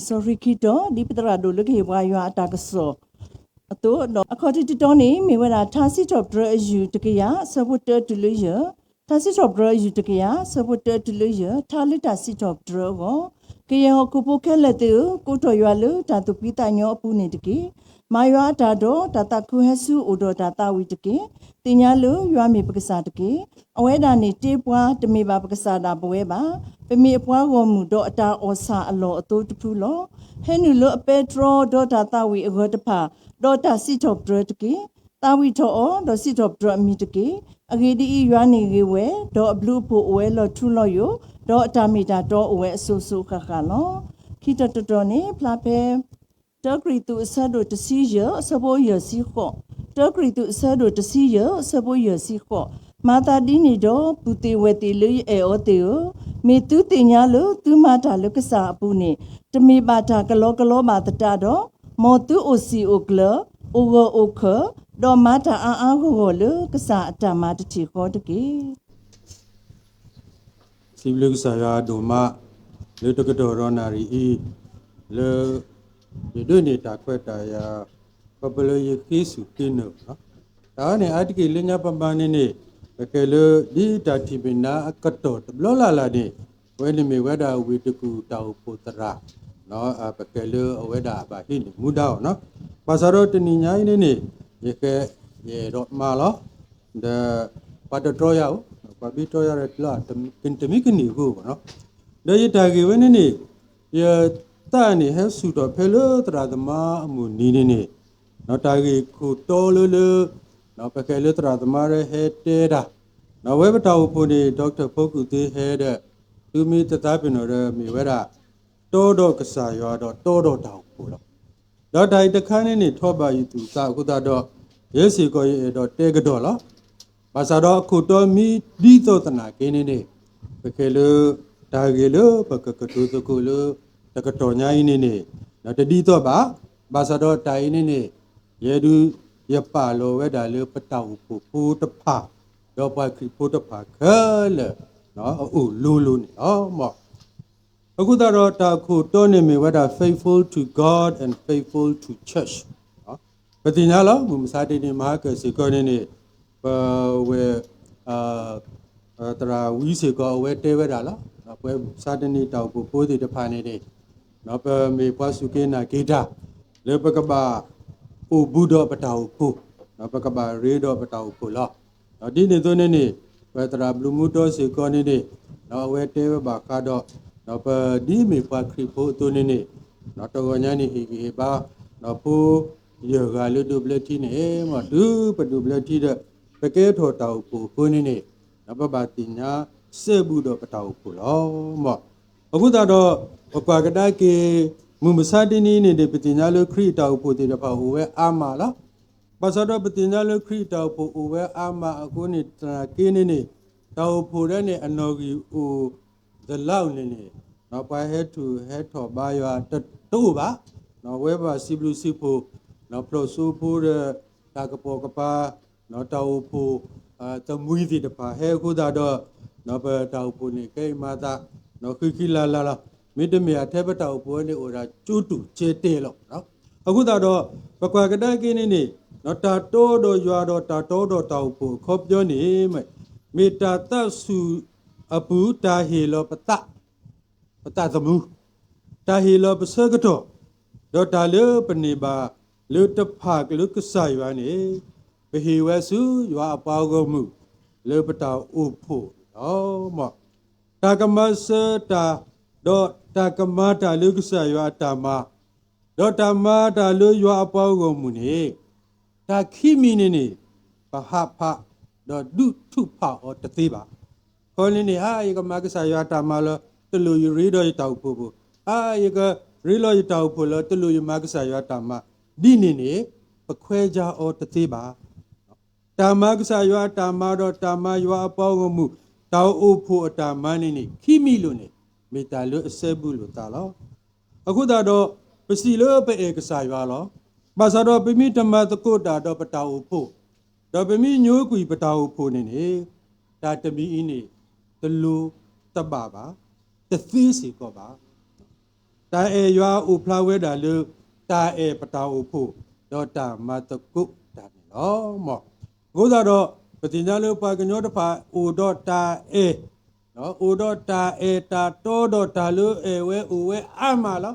စီၤရံခံတီၤ ဒ်ပသရၣ်ဒိၣ်လၢကဟ့ၣ်ပှၤယွၤအတၢ်ကစီၣ်အသိးဒီး အခီၣ်ထံးတတီၤန့ၣ် မ့ၢ်ဝဲဒၣ် ထါစံးထီၣ်ပတြၢၤအယုၢ်တကယၤ အဆၢဖိတၢတုၤလၢယဲၢ်, ထါစံးထီၣ်ပတြၢၤအယုၢ်တကယၤ အဆၢဖိတၢတုၤလၢယဲၢ်, ထါလၢတၢ်စံးထီၣ်ပတြၢၤအဂီၢ်, ကယဲၢ်ဟီၣ်ခိၣ်ဖိခဲလၢာ်သ့ၣ်ဧၢ, ကိးထီၣ်ယွၤလၢတၢ်သူၣ်ဖှံသးညီအပူၤန့ၣ်တက့ၢ်. မၤယွၤအတၢ်ဒီး တၢ်သးခုဟဲဆူအိၣ်ဒီးတၢ်သးဝံၣ်တက့ၢ်. သ့ၣ်ညါလၢယွၤမ့ၢ်ပကစၢ်တက့ၢ်. အဝဲဒၣ်န့ၣ်တ့ပှၤ, တမ့ၢ်ဘၣ်ပကစၢ်ဒၣ်ပဝဲဘၣ်. ပမ့ၢ်အပှၤဂီၢ်မုၢ်ဒီးအတၢ်အီၣ်ဆၣ်အလီၢ်အသိတဖုလီၤ. ဟဲနုာ်လၢအပဲတြီဒီးတၢ်သးဝံၣ်အဂၢၢ်တဖၣ်, ဒီးတၢ်စံးထီၣ်ပတြၢၤတက့ၢ်. သးဝံၣ်ထီၣ်အီၤ, ဒီးစံးထီၣ်ပတြၢၤအမံၤတက့ၢ်. အဂ့ၢ်ဒ်အံၤ, ယွၤန့ၣ်ဂ့ၤဝဲ, ဒီးအဘျုးအဖှိၣ်အိၣ်ဝဲလီၤထူလီၤယိာ်, ဒီးအတၢ်မ့ၢ်တၢ်တီအိၣ်ဝဲအစိၤစိၤဃၣ်ဃၣ်လီၤ. ခံတီၤတတီၤန့ၣ် ဖျါဖဲ တၢကရံၣ်သူး အဆၢဒိၣ်တဆံယဲၢ် အဆၢဖိယဲၢ်ဆံဃိး, တၢကရံၣ်သူး အဆၢဒိၣ်တဆံယဲၢ် အဆၢဖိယဲၢ်ဆံဃိး, မၤသးဒ်န့ၣ်ဒီး ပုၢ်သ့ၣ်ဝဲၢ်သ့ၣ်လၢယအဲၣ်အီၤသ့ၣ်ဧၢ, မ့ၢ်သုသ့ၣ်ညါလၢသုမၤတၢ်လၢကစၢ်အပူၤန့ၣ် တမ့ၢ်ဘၣ်တၢ်ကလီကလီဘၣ်သတးဒီး, မ်သုအိၣ်စံာ်အိၣ်ကျၢၤ, အိၣ်ဂၢၢ်အိၣ်ခၢၣ်, ဒီးမၤတၢ်အါအါဂီၢ်ဂီၢ်လၢကစၢ်အတၢ်မၤတထံၣ်ဃီတက့ၢ်. စံးဘျုးကစၢ်ယွၤဒိၣ်မး လၢတကတီၢ်ဒီးနၣ်ရံၣ်အံၤ လၢ ယဒိးန့ၢ်တၢ်ခွဲးတၢ်ယာ် ခီဖျိလၢယဃ့ဆူၣ်ဃ့နုာ်လီၤ. တၢ်န့ၣ် အါတက့ၢ်လၢညါပမၤန့ၣ်န့ၣ် ပကဲလၢ ဒ်တၢ်ထံၣ်မ့ၢ်နါအကတီၢ်တဘျီလၢ်လၢ်န့ၣ် အဝဲန့ၣ်မ့ၢ်ဝဲဒၣ်ဝ့ၢ်တကူၣ်တၢ်အိၣ်ဖှိၣ်သရၣ် ပကဲလၢအဝဲဒၣ်ဘၣ်ဟံးန့ၢ်မူဒါအီၤနီၤ. ဘၣ်ဆၣ်ဒီးတနံၤညါအံၤန့ၣ်န့ၣ် ယကဲ ယအဲၣ်ဒိးမၤလီၤ ဒီး ပှၤတတြီယၤဧိၤ, ပှၤမ့ၢ်တြီယၤဒီး တမ့ၢ်ကန့ၢ်အဃိနီၤ. ဒီးယတၢ်ဂ့ၢ်ဝဲန့ၣ်န့ၣ် ယသးန့ၣ်ဟဲဆူၣ်ထီၣ်ဖဲလၢသရၣ်သမါအမုၢ်နံၤန့ၣ်န့ၣ် တၢ်ဂ့ၢ်ခိၣ်တီလၢလၢ ပကဲလၢသရၣ်သမါရၢဟဲတဲတၢ် အဝဲပတၢ်အိၣ်ဖှိၣ်န့ၣ် ဒီကထၢၣ်ဖိကူၣ်သ့ဟဲဒီး သုမ့ၢ်တသးပ့ၤနီၣ်ဒီးမ့ၢ်ဝဲဒၣ် တီဒီးကစၢ်ယွၤဒီးတီဒီးတၢ်အိၣ်ဖှိၣ်လီၤ. ဒီးတၢ်အံၤတခါန့ၣ်န့ၣ် ထီၣ်ဘၣ်ယသူၣ်သးအဃိသတးဒီး ယဲစ့ၢ်ကီးယအဲၣ်ဒိးတဲကဒီးလီၤ. ဘၣ်ဆၣ်ဒီးအခိၣ်တီမ့ၢ်ဒ်သိးသနာ်က့န့ၣ်န့ၣ် ပကဲလၢ တၢ်ဂ့ၢ်လၢပကကတိၤသကိးလၢ တကတီၢ်ညါအံၤန့ၣ်န့ၣ် တဒ်သိးဘၣ်. ဘၣ်ဆၣ်ဒီးတၢ်အံၤန့ၣ်န့ၣ် ယဲဒုး ယပာ်လီၤဝဲဒၣ်လၢပတၢ်အိၣ်ဖှိၣ်ဖိတဖၣ် ဒီးပှၤခရံာ်ဖိတဖၣ်ခဲလၢာ် အအိၣ်လိၤလိၤန့ၣ်လီၤ. အဃိသတးဒီးတၢ်အခိၣ်တီန့ၣ်မ့ၢ်ဝဲဒၣ် faithful to God and faithful to church. ပသ့ၣ်ညါလီၤ မုၢ်မဆါတနံၤမဟါကၢၢ်စ့ၢ်ကီးန့ၣ်န့ၣ် ပဝဲၢ် သရၣ်ဝံစ့ၢ်ကီးအဝဲတဲဝဲဒၣ်လီၤ. ပဝဲၢ်မုၢ်မဆါတနံၤတၢ်အိၣ်ဖှိၣ်ဖိသ့ၣ်တဖၣ်န့ၣ်န့ၣ် ပမ့ၢ်ပှၤစူၢ်က့ၤနာ်က့ၤတၢ် လၢပကဘၣ်အိၣ်ဘူးဒီးပတၢ်အိၣ်ဖှိၣ်, ပကဘၣ်ရ့ဒီးပတၢ်အိၣ်ဖှိၣ်လီၤ. ဒ်န့ၣ်အသိးန့ၣ်န့ၣ် ပသရၣ်ဘျုးမူတီစ့ၢ်ကီးန့ၣ်န့ၣ် အဝဲတဲဝဲဘၣ်ဃးဒီး ပဒ်မ့ၢ်ပှၤခရံာ်ဖိအသိးန့ၣ်န့ၣ် တဂီၤညါန့ၣ်ဟ့ၣ်ဂံၢ်ဟ့ၣ်ဘါ ဖိယဲၢ်ဂၤလၢဒိးဘျၢထံန့ၣ် မ်တုၤပဒိးဘျၢထံဒီး ပကဲထီၣ်တၢ်အိၣ်ဖှိၣ်အဃိန့ၣ်န့ၣ် ပဘၣ်သ့ၣ်ညါစဲဘူးဒီးပတၢ်အိၣ်ဖှိၣ်လီၤ. အဃိသတးဒီး ပကွၢ်ကဒါက့ၤ မုၢ်မဆါတနံၤန့ၣ်န့ၣ် ပသ့ၣ်ညါလၢခရံာ်အတၢ်အိၣ်ဖှိၣ်သ့ၣ်တဖၣ်အိၣ်ဝဲအါမးလီၤ. ဘၣ်ဆၣ်ဒီးပသ့ၣ်ညါလၢခရံာ်အတၢ်အိၣ်ဖှိၣ်အိၣ်ဝဲအါမးအဃိန့ၣ် သနာ်က့န့ၣ်န့ၣ် တၢ်အိၣ်ဖှိၣ်ဒၣ်န့ၣ် အနီၣ်ဂံၢ်အိၣ်သလါအိၣ်န့ၣ်န့ၣ် ပှၤဟဲထူၣ်ဟဲထီၣ်ဘါယွၤတအိၣ်ဘၣ်. ဝဲဘၣ်စံးဘျုးစံးဖှိၣ် ဖျိၣ်စိဖိဒီး တၢ်ကပိာ်ကပၤ တၢ်အိၣ်ဖှိၣ် သမူသ့ၣ်တဖၣ်ဟဲအဃိသတးဒီး ပတၢ်အိၣ်ဖှိၣ်န့ၣ် ခဲအံၤမၤသး ဃံဃံလၤလၤလီၤ. မ့တမ့ၢ်အထဲပတၢ်အိၣ်ဖှိၣ်ဝဲန့ၣ် အိၣ်ဒၣ်ကၠိတူာ်ကၠဲတဲလီၤ. အဃိသတးဒီး ပကွၢ်ကဒါက့ၤန့ၣ်န့ၣ် တၢ်တီဒီးယွၤဒီးတၢ်တီဒီးတၢ်အိၣ်ဖှိၣ်အခီပညီန့ၣ် မ့ၢ်တၢ်သးဆူၣ်အပူၤ တၢ်ဟ့ၣ်လီၤပသး ပသးသမူ တၢ်ဟ့ၣ်လီၤပဆၢကတီၢ် ဒီးတၢ်လၢပန့ၢ်ဘၣ်လၢတဖၣ်လၢကစၢ်ယွၤန့ၣ် ပဟ့ၣ်ဝဲဆူယွၤအပှၤဂီၢ်မုၢ်လၢပတၢ်အိၣ်ဖှိၣ်လီၤ. တၢ်ကမၤစၢၤတၢ် ဒီးတၢ်ကမၤတၢ်လၢကစၢ်ယွၤအတၢ်မၤ ဒီးတၢ်မၤတၢ်လၢယွၤအပှၤဂီၢ်မုၢ်န့ၣ် တၢ်ခံမံၤန့ၣ်န့ၣ် ပဟးဖး ဒီးဒုးထူးဖးအီၤတသ့ဘၣ်. ခီန့ၣ်န့ၣ် အါ ယကမၤကစၢ်ယွၤအတၢ်မၤလၢ တလိၣ်ယရ့ဒီးယတၢ်အိၣ်ဖှိၣ်ပူၤ, အါ ယကရ့လိာ်ယတၢ်အိၣ်ဖှိၣ်လၢ တလိၣ်ယမၤကစၢ်ယွၤအတၢ်မၤ ဒ်န့ၣ်န့ၣ် ပခွဲးယါအီၤတသ့ဘၣ်. တၢ်မၤကစၢ်ယွၤအတၢ်မၤဒီးတၢ်မၤယွၤအပှၤဂီၢ်မုၢ် တၢ်အိၣ်ဖှိၣ်အတၢ်မၤန့ၣ်န့ၣ် ခံမံၤလိာ်န့ၣ် မ့ၢ်တၢ်လၢအစဲဘူးလိာ်သးလီၤ. အဃိသတးဒီး ပစံးလၢပအဲၣ်ကစၢ်ယွၤလီၤ. ဘၣ်ဆၣ်ဒီးပမ့ၢ်တမၤသကိးတၢ်ဒီးပတၢ်အိၣ်ဖှိၣ်, ဒီးပမ့ၢ်ညိကွံာ်ပတၢ်အိၣ်ဖှိၣ်န့ၣ်န့ၣ် တၢ်တမံၤအံၤန့ၣ် တလိၣ်တဘၣ်ဘၣ်, တသ့စ့ၢ်ကီးဘၣ်. တၢ်အဲၣ်ယွၤအိၣ်ဖျါဝဲဒၣ်လၢ တၢ်အဲၣ်ပတၢ်အိၣ်ဖှိၣ် ဒီးတၢ်မၤသကိးတၢ်န့ၣ်လီၤ. အဃိသတးဒီး ပသ့ၣ်ညါလၢပှၤကညီတဖၣ် အိၣ်ဒီးတၢ်အဲၣ် အိၣ်ဒီးတၢ်အဲၣ်တၢ်တီဒီးတၢ်လၢအဲၣ်ဝဲအိၣ်ဝဲအါမးလီၤ.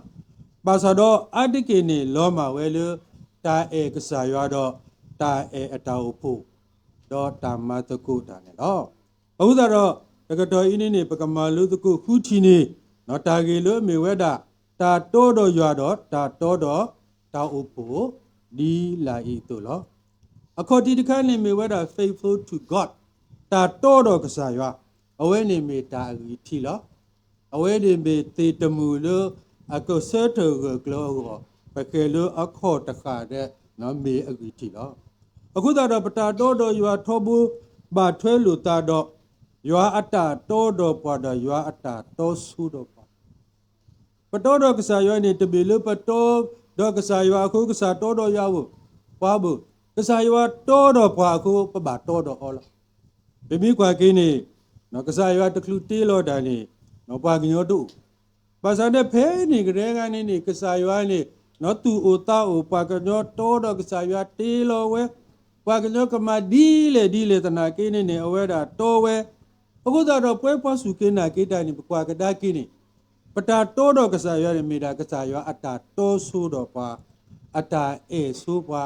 ဘၣ်ဆၣ်ဒီးအါတက့ၢ်န့ၣ် လီၤမၢ်ဝဲလၢ တၢ်အဲၣ်ကစၢ်ယွၤဒီး တၢ်အဲၣ်အတၢ်အိၣ်ဖှိၣ် ဒီးတၢ်မၤသကိးတၢ်န့ၣ်လီၤ. အဃိသတးဒီး တကတီၢ်အံၤန့ၣ်န့ၣ် ပကမၤလိသကိးဃုထံၣ်န့ၣ် တၢ်ဂ့ၢ်လၢအမ့ၢ်ဝဲဒၣ် တၢ်တီဒီးယွၤဒီး တၢ်တီဒီးတၢ်အိၣ်ဖှိၣ် ဒ်လာ်အံၤအသိးလီၤ. အခီၣ်ထံးတခါန့ၣ်မ့ၢ်ဝဲဒၣ် faithful to God တၢ်တီဒီးကစၢ်ယွၤ, အဝဲန့ၣ်မ့ၢ်တၢ်အဂံၢ်ထံးလီၤ. အဝဲန့ၣ်မ့ၢ်သ့ၣ်တမုာ်လၢအကဆၢထၢၣ်ဂၢၢ်ကျၢၤအဂီၢ်, ပဃဲၤလၢအခီၣ်တဃၣ်ဒီး မ့ၢ်အဂံၢ်ထံးလီၤ. အဃိသတးဒီး ပတၢ်တီဒီးယွၤထီဘိ ဘၣ်ထွဲလိာ်သးဒီး ယွၤအတၢ်တီဒီးပှၤဒီးယွၤအတၢ်တီဆိဒီးပှၤ ပတီဒီးကစၢ်ယွၤန့ၣ် တမ့ၢ်လၢပတီဒီးကစၢ်ယွၤအဃိ ကစၢ်တီဒီးယွၤဧိၤ, ပှၤဧိၤ, ကစၢ်ယွၤတီဒီးပှၤအဃိ ပဘၣ်တီဒီးအီၤလီၤ. ပမ့ၢ်ကွၢ်က့ၤန့ၣ် ကစၢ်ယွၤတချုးတ့လီၤတၢ်န့ၣ် ပှၤကညီတအိၣ်, ဘၣ်ဆၣ်ဒီးဖဲန့ၣ်ကတၢၢ်ဂၤန့ၣ်န့ၣ် ကစၢ်ယွၤန့ၣ် သူၣ်အိၣ်သးအိၣ် ပှၤကညီတီဒီးကစၢ်ယွၤတ့လီၤဝဲ, ပှၤကညီကမၤဒ်လဲၣ်ဒ်လဲၣ်သနာ်က့န့ၣ်န့ၣ် အဝဲဒၣ်တီဝဲ, အဃိသတးဒီးပဝဲပှၤစူၢ်က့ၤနာ်က့ၤတၢ်န့ၣ် ပကွၢ်ကဒါက့ၤန့ၣ် ပတၢ်တီဒီးကစၢ်ယွၤန့ၣ် မ့ၢ်ဒၣ်ကစၢ်ယွၤအတၢ်တီဆိဒီးပှၤ, အတၢ်အဲၣ်ဆိပှၤ,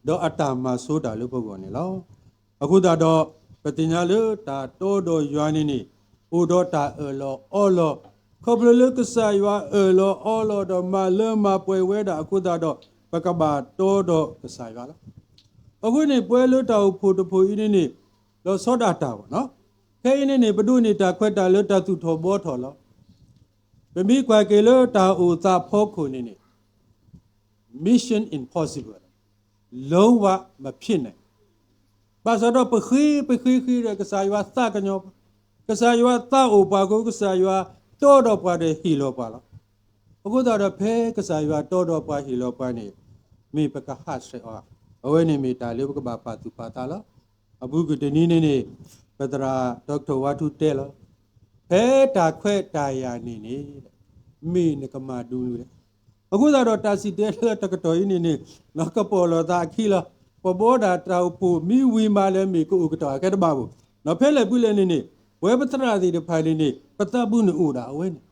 ဒီးအတၢ်မၤဆိတၢ်လၢပဂီၢ်န့ၣ်လီၤ. အဃိသတးဒီး ပသ့ၣ်ညါလၢတၢ်တီဒီးယွၤန့ၣ်န့ၣ် အိၣ်ဒီးတၢ်အၢၣ်လီၤအီလီၤ, ခီဖျိလၢကစၢ်ယွၤအၢၣ်လီၤအီလီၤဒီးမၤလၢမၤပှဲၤဝဲဒၣ်အဃိသတးဒီး ပကဘၣ်တီဒီးကစၢ်ယွၤလီၤ. အဃိန့ၣ် ပဝဲလၢတၢ်အိၣ်ဖှိၣ်တဖှိၣ်အံၤန့ၣ်န့ၣ် လီၤဆီဒၣ်တၢ်ဘၣ်နီၤ, ခဲအံၤန့ၣ်န့ၣ် ပဒိးန့ၢ်တၢ်ခွဲးတၢ်ယာ်လၢတၢ်သူၣ်ထီၣ်ဘှီထီၣ်လီၤ. ပမ့ၢ်ကွၢ်က့ၤလၢတၢ်အိၣ်သးဖီခိၣ်န့ၣ်န့ၣ် Mission Impossible လုံးဝမဖြစ်နိုင်, ဘၣ်ဆၣ်ဒီးပဃ့ ပဃ့ဃ့ဒီးကစၢ်ယွၤသးကညီၤပှၤ, ကစၢ်ယွၤသးအိၣ်ပှၤအဃိ ကစၢ်ယွၤတီဒီးပှၤဒီးဟ့ၣ်လီၤပှၤလီၤ. အဃိသတးဒီးဖဲကစၢ်ယွၤတီဒီးပှၤဟ့ၣ်လီၤပှၤန့ၣ် မ့ၢ်ပကဟးဆှဲးအီၤ, အဝဲန့ၣ်မ့ၢ်တၢ်လၢပကဘၣ်ပာ်သူၣ်ပာ်သးလီၤ. အပူၤကွံာ်တနံၤန့ၣ်န့ၣ် ပသရၣ် Doctor ဝါထူတဲလီၤ, ဖဲတၢ်ခွဲးတၢ်ယာ်န့ၣ်န့ၣ် မ့ၢ်နကမၤဒ်လဲၣ်. အဃိသတးဒီးတၢ်စံၣ်တဲၤတဲလီၤတကတီၢ်အံၤန့ၣ်န့ၣ် ကပီၣ်လိာ်သးအခံလီၤ. ပဘှီဒၣ်တၢ်အိၣ်ဖှိၣ်မံဝံၤမးလၢမ့ၢ်ကအိၣ်ကတီၢ်အခဲတဘၣ်ဘၣ်. ဖဲလဲၣ်ပူၤလဲၣ်န့ၣ်န့ၣ် ပဝဲပသရၣ်သ့ၣ်တဖၣ်န့ၣ်န့ၣ် ပသးပူၤန့ၣ်အိၣ်ဒၣ်အဝဲန့ၣ်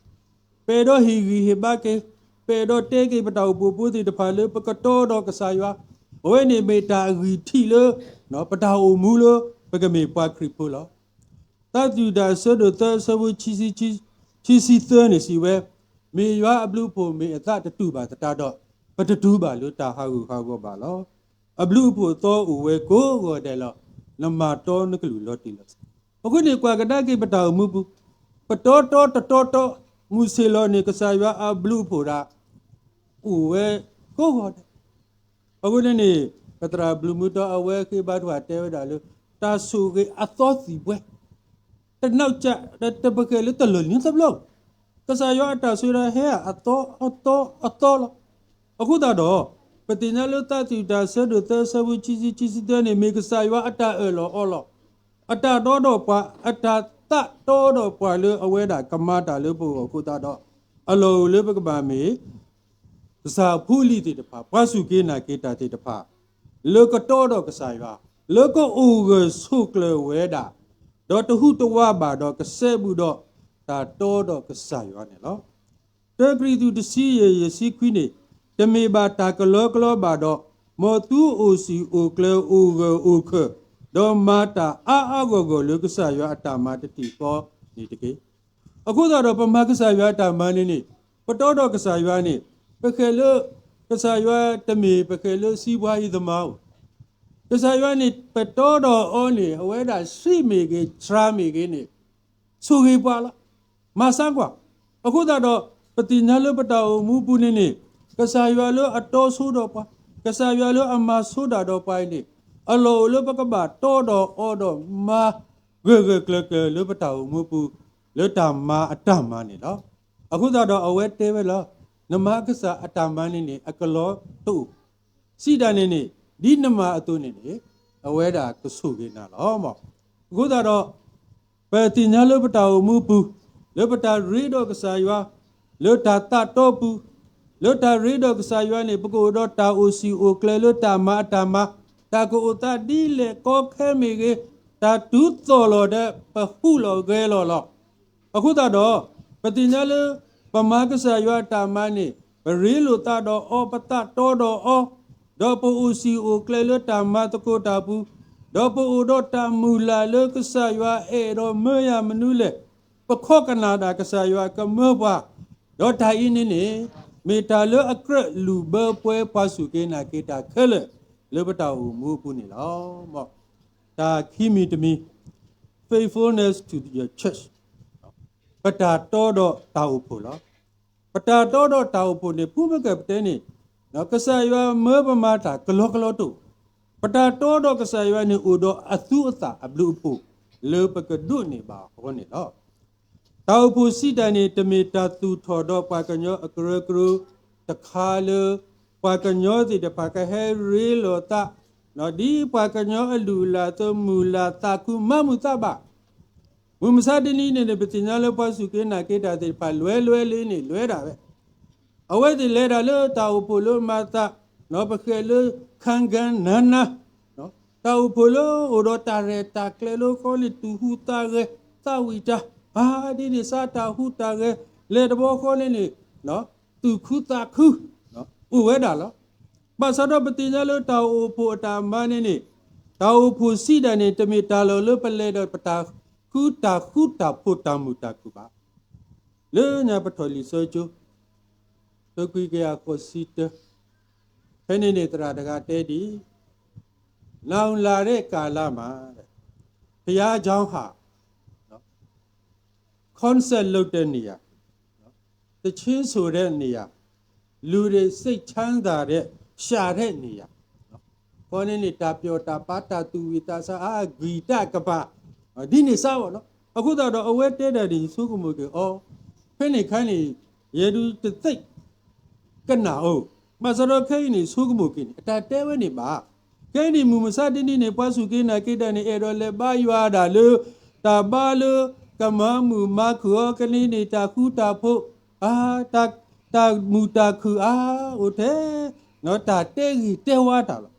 ပအဲၣ်ဒိးဟ့ၣ်ဂံၢ်ဟ့ၣ်ဘါက့ၤ, ပအဲၣ်ဒိးတဲက့ၤပတၢ်အိၣ်ဖှိၣ်ဖိသ့ၣ်တဖၣ်လၢပကတီဒီးကစၢ်ယွၤ, အဝဲန့ၣ်မ့ၢ်တၢ်အဂံၢ်ထံးလၢ ပတၢ်အိၣ်မူလၢ ပကမ့ၢ်ပှၤခရံာ်ဖိလီၤ. သးစူၤတၢ်အဆၢဒိၣ်သၢအဆၢဖိ ခံဆံသၢန့ၣ်စံးဝဲ, မ့ၢ်ယွၤအဘျုးအဖှိၣ်မ့ၢ်အသးတတူာ်ဘၣ်သတးဒီး ပတတူာ်ဘၣ်လၢတၢ်ဟးဂူာ်ဟးဂီၤဘၣ်လီၤ. အဘျုးအဖှိၣ်သီအိၣ်ဝဲကိးဂီၤဒဲးလီၤ. နမၤတီနကလုၢ်လီၤတံၢ်လီၤဆဲး. အဃိန့ၣ် ကွၢ်ကဒါက့ၤပတၢ်အိၣ်မူပူၤ, ပတီတီတတီတီ မုၢ်ဆ့ၣ်လီၤန့ၣ် ကစၢ်ယွၤအဘျုးအဖှိၣ်ဒၣ် အိၣ်ဝဲကိးဂီၤဒဲး. အဃိန့ၣ်န့ၣ် ပသရၣ်ဘျုးမူတီအဝဲဃ့ဘါထုကဖၣ်တဲဝဲဒၣ်လၢ တၢ်ဆိၣ်ဂ့ၤအသီသံၣ်ဘှဲ တနံၤက တပဃဲၤလၢတလၢာ်န့ၣ်တဘျီ, ကစၢ်ယွၤအတၢ်ဆိၣ်ဂ့ၤဟဲအသီအသီအသီလီၤ. အဃိသတးဒီး ပသ့ၣ်ညါလၢသးစူၤတၢ်အဆၢဒိၣ်သၢအဆၢဖိ ခံဆံ ခံဆံသၢန့ၣ် မ့ၢ်ကစၢ်ယွၤအတၢ်အၢၣ်လီၤအီလီၤ, အတၢ်တီဒီးပှၤ, အတၢ်သးတီဒီးပှၤလၢအဝဲဒၣ်ကမၤတၢ်လၢပဂီၢ်အဃိသတးဒီး အလီၢ်အိၣ်လၢပကဘၣ်မ့ၢ် ကစၢ်ဖိလံၤသ့ၣ်တဖၣ်, ပှၤစူၢ်က့ၤနာ်က့ၤတၢ်သ့ၣ်တဖၣ် လၢကတီဒီးကစၢ်ယွၤ, လၢကအိၣ်ဂၢၢ်ဆိးကျၢၤဝဲဒၣ်, ဒီးတဟူးတဝးဘၣ်ဒီးကစဲးဘူးဒီး တၢ်တီဒီးကစၢ်ယွၤန့ၣ်လီၤ. တၢကရံၣ်သူးတဆံယဲၢ် ယဲၢ်ဆံခွံန့ၣ်, တမ့ၢ်ဘၣ်တၢ်ကလီကလီဘၣ်ဒီး, မ်သုအိၣ်စံာ်အိၣ်ကျၢၤအိၣ်ဂၢၢ်အိၣ်ခၢၣ်, ဒီးမၤတၢ်အါအါဂီၢ်ဂီၢ်လၢကစၢ်ယွၤအတၢ်မၤတထံၣ်ဃီန့ၣ်တက့ၢ်. အဃိသတးဒီး ပမၤကစၢ်ယွၤအတၢ်မၤန့ၣ်န့ၣ်, ပတီဒီးကစၢ်ယွၤန့ၣ်, ပဃဲၤလၢ ကစၢ်ယွၤတမ့ၢ် ပဃဲၤလၢစံးဘှါအံၤသမါဧိၤ, ကစၢ်ယွၤန့ၣ် ပတီဒီးအီၤန့ၣ် အဝဲဒၣ်ဆံးမ့ၢ်ဂ့ၤ ဆှါမ့ၢ်ဂ့ၤန့ၣ် ဆိၣ်ဂ့ၤပှၤလီၤ. မၤစၢ်ကွၢ်. အဃိသတးဒီး ပသ့ၣ်ညါလၢပတၢ်အိၣ်မူပူၤန့ၣ်န့ၣ်, ကစၢ်ယွၤလၢအတီဆိဒီးပှၤ, ကစၢ်ယွၤလၢအမၤဆိဒၣ်ဒီးပှၤအံၤန့ၣ်, အလီၢ်အိၣ်လၢပကဘၣ်တီဒီးအီၤဒီးမၤဂၢၢ်ဂၢၢ်ကျၢၤကျၢၤလၢပတၢ်အိၣ်မူပူၤ, လၢတၢ်မၤအတၢ်မၤန့ၣ်လီၤ. အဃိသတးဒီးအဝဲတဲဝဲလီၤ, နမၤကစၢ်အတၢ်မၤန့ၣ်န့ၣ် အကလီတအိၣ် စံးတၢ်န့ၣ်န့ၣ်, ဒ်နမၤအသိးန့ၣ်န့ၣ်, အဝဲဒၣ်ကဆိၣ်ဂ့ၤနၤလီၤ. အဃိသတးဒီး ပသ့ၣ်ညါလၢပတၢ်အိၣ်မူပူၤ, လၢပတၢ်ရ့ဒီးကစၢ်ယွၤ, လၢတၢ်သးတီပူၤ, လၢတၢ်ရ့ဒီးကစၢ်ယွၤန့ၣ် ပကအိၣ်ဒီးတၢ်အိၣ်ဆံးအိၣ်ကျၢၤလၢတၢ်မၤအတၢ်မၤ, တၢ်ကအိၣ်သးဒ်လဲၣ်ကီခဲမ့ၢ်ဂ့ၤ, တၢ်တူၢ်သီၣ်လီၤဒီးပဟူးလီၤဂဲၤလီၤလီၤ. အဃိသတးဒီး ပသ့ၣ်ညါလၢ ပမၤကစၢ်ယွၤအတၢ်မၤန့ၣ် ပရ့လိာ်သးဒီးအီၤ, ပသးတီဒီးအီၤ, ဒီးပအိၣ်ဆံးအိၣ်ကျၢၤလၢတၢ်မၤသကိးတၢ်ပူၤ, ဒီးပအိၣ်ဒီးတၢ်မုၢ်လၢ်လၢကစၢ်ယွၤအဲၣ်ဒိးမၢယၤမနုၤလဲၣ်, ပခိးကနၣ်ဒၣ်ကစၢ်ယွၤကမၢပှၤ, ဒီးတၢ်အံၤန့ၣ်န့ၣ် မ့ၢ်တၢ်လၢအကြၢးလူၢ်ဘၢပှဲၤပှၤစူၢ်က့ၤနာ်က့ၤတၢ်ခဲလၢာ် လၢပတၢ်အိၣ်မူအပူၤန့ၣ်လီၤ. တၢ်ခံမံၤတမံၤ faithfulness to your church, ပတၢ်တီဒီးတၢ်အိၣ်ဖှိၣ်လီၤ. ပတၢ်တီဒီးတၢ်အိၣ်ဖှိၣ်န့ၣ် ဖုမ့ၢ်ကပတဲန့ၣ် ကစၢ်ယွၤမၢပမၤတၢ်ကလီကလီတအိၣ်, ပတၢ်တီဒီးကစၢ်ယွၤန့ၣ် အိၣ်ဒီးအသူအသၣ်အဘျုးအဖှိၣ် လၢပကဒိးန့ၢ်ဘၣ်အဂီၢ်န့ၣ်လီၤ. တၢ်အိၣ်ဖှိၣ်စံးတၢ်န့ၣ် တမ့ၢ်တၢ်သူၣ်ထီၣ်ဒီးပှၤကညီအကရၢကရိတခါလၢ ပှၤကညီသ့ၣ်တဖၣ်ကဟဲရ့လိာ်သး ဒ်ပှၤကညီအလုၢ်အလၢ်အသိး မုာ်လၤသးခုမၤမုာ်သးဘၣ်. မုၢ်မဆါတနံၤန့ၣ်န့ၣ် ပသ့ၣ်ညါလၢပှၤစူၢ်က့ၤနာ်က့ၤတၢ်သ့ၣ်တဖၣ် လွဲလွဲလ့န့ၣ် လွဲဒၣ်ဝဲ အဝဲသ့ၣ်လဲၤဒၣ်လၢတၢ်အိၣ်ဖှိၣ်လၢမၤသး, ပဃဲၤလၢ ခါကၢ နၤနၤ, တၢ်အိၣ်ဖှိၣ်လၢအိၣ်ဒီးတၢ်ရဲၣ်တၢ်ကျဲၤလၢဃီန့ၣ် သူၣ်ဟူးသးဂဲၤ သးဝံၣ်တၢ်, အါဒ်န့ၣ် စးတၢ်ဟူးတၢ်ဂဲၤ လဲၤတဘျီဃီန့ၣ်န့ၣ် သူၣ်ခုသးခု အိၣ်ဝဲဒၣ်လီၤ. ဘၣ်ဆၣ်ဒီးပသ့ၣ်ညါလၢတၢ်အိၣ်ဖှိၣ်အတၢ်မၤန့ၣ်န့ၣ် တၢ်အိၣ်ဖှိၣ်စံးဒၣ်န့ၣ် တမ့ၢ်တၢ်လီၢ်လၢပလဲၤဒီးပတၢ်ဃူတၢ်ဖိးတၢ်မုာ်တၢ်ခုၣ်ဘၣ်. လၢညါပထီၣ်လံာ်စီဆှံကၠိ တခွံကယၤဃိးဆံတၢ ဖဲန့ၣ်န့ၣ်သရၣ်တဂၤတဲဒ်အံၤ, လောင်လာတဲ့ကာလမှာ ဘုရားကျောင်းဟာ concert လုပ်တဲ့နေရာ, သီချင်းဆိုတဲ့နေရာ, လူတွေစိတ်ချမ်းသာတဲ့ ရှာတဲ့နေရာ, ဃီန့ၣ်န့ၣ် တၢ်ပျီၢ်တၢ်ပၤ တၢ်သူၣ်ဝံၣ်သးဆါ အါ ဂံၢ်တၢ်ကပၤ ဒ်န့ၣ်စါဘၣ်နီၤ. အဃိသတးဒီး အဝဲတဲဒၣ်န့ၣ် ယဆိကမိၣ်က့ၤအီၤ, ဖဲန့ၣ်ခါန့ၣ် ယဲဒုးတသ့ၣ် ကနၣ်ဧိၤ, ဘၣ်ဆၣ်ဒီးခဲအံၤန့ၣ် ဆိကမိၣ်က့ၤန့ၣ် အတၢ်တဲဝဲန့ၣ်ဘၣ်. ခဲအံၤန့ၣ် မုၢ်မဆါတနံၤန့ၣ် ပှၤစူၢ်က့ၤနာ်က့ၤတၢ်န့ၣ် အဲၣ်ဒိးလဲၤဘါယွၤဒၣ်လၢ တၢ်ဘါလၢ ကမၤမုာ်မၤခုၣ်အီၤကန့ၢ်န့ၣ် တၢ်ဃူတၢ်ဖိး, အါ တၢ် တၢ်မုာ်တၢ်ခုၣ်အါ အိၣ်ထဲ တၢ်တဲဂ့ၤတဲဝါတၢ်လီၤ.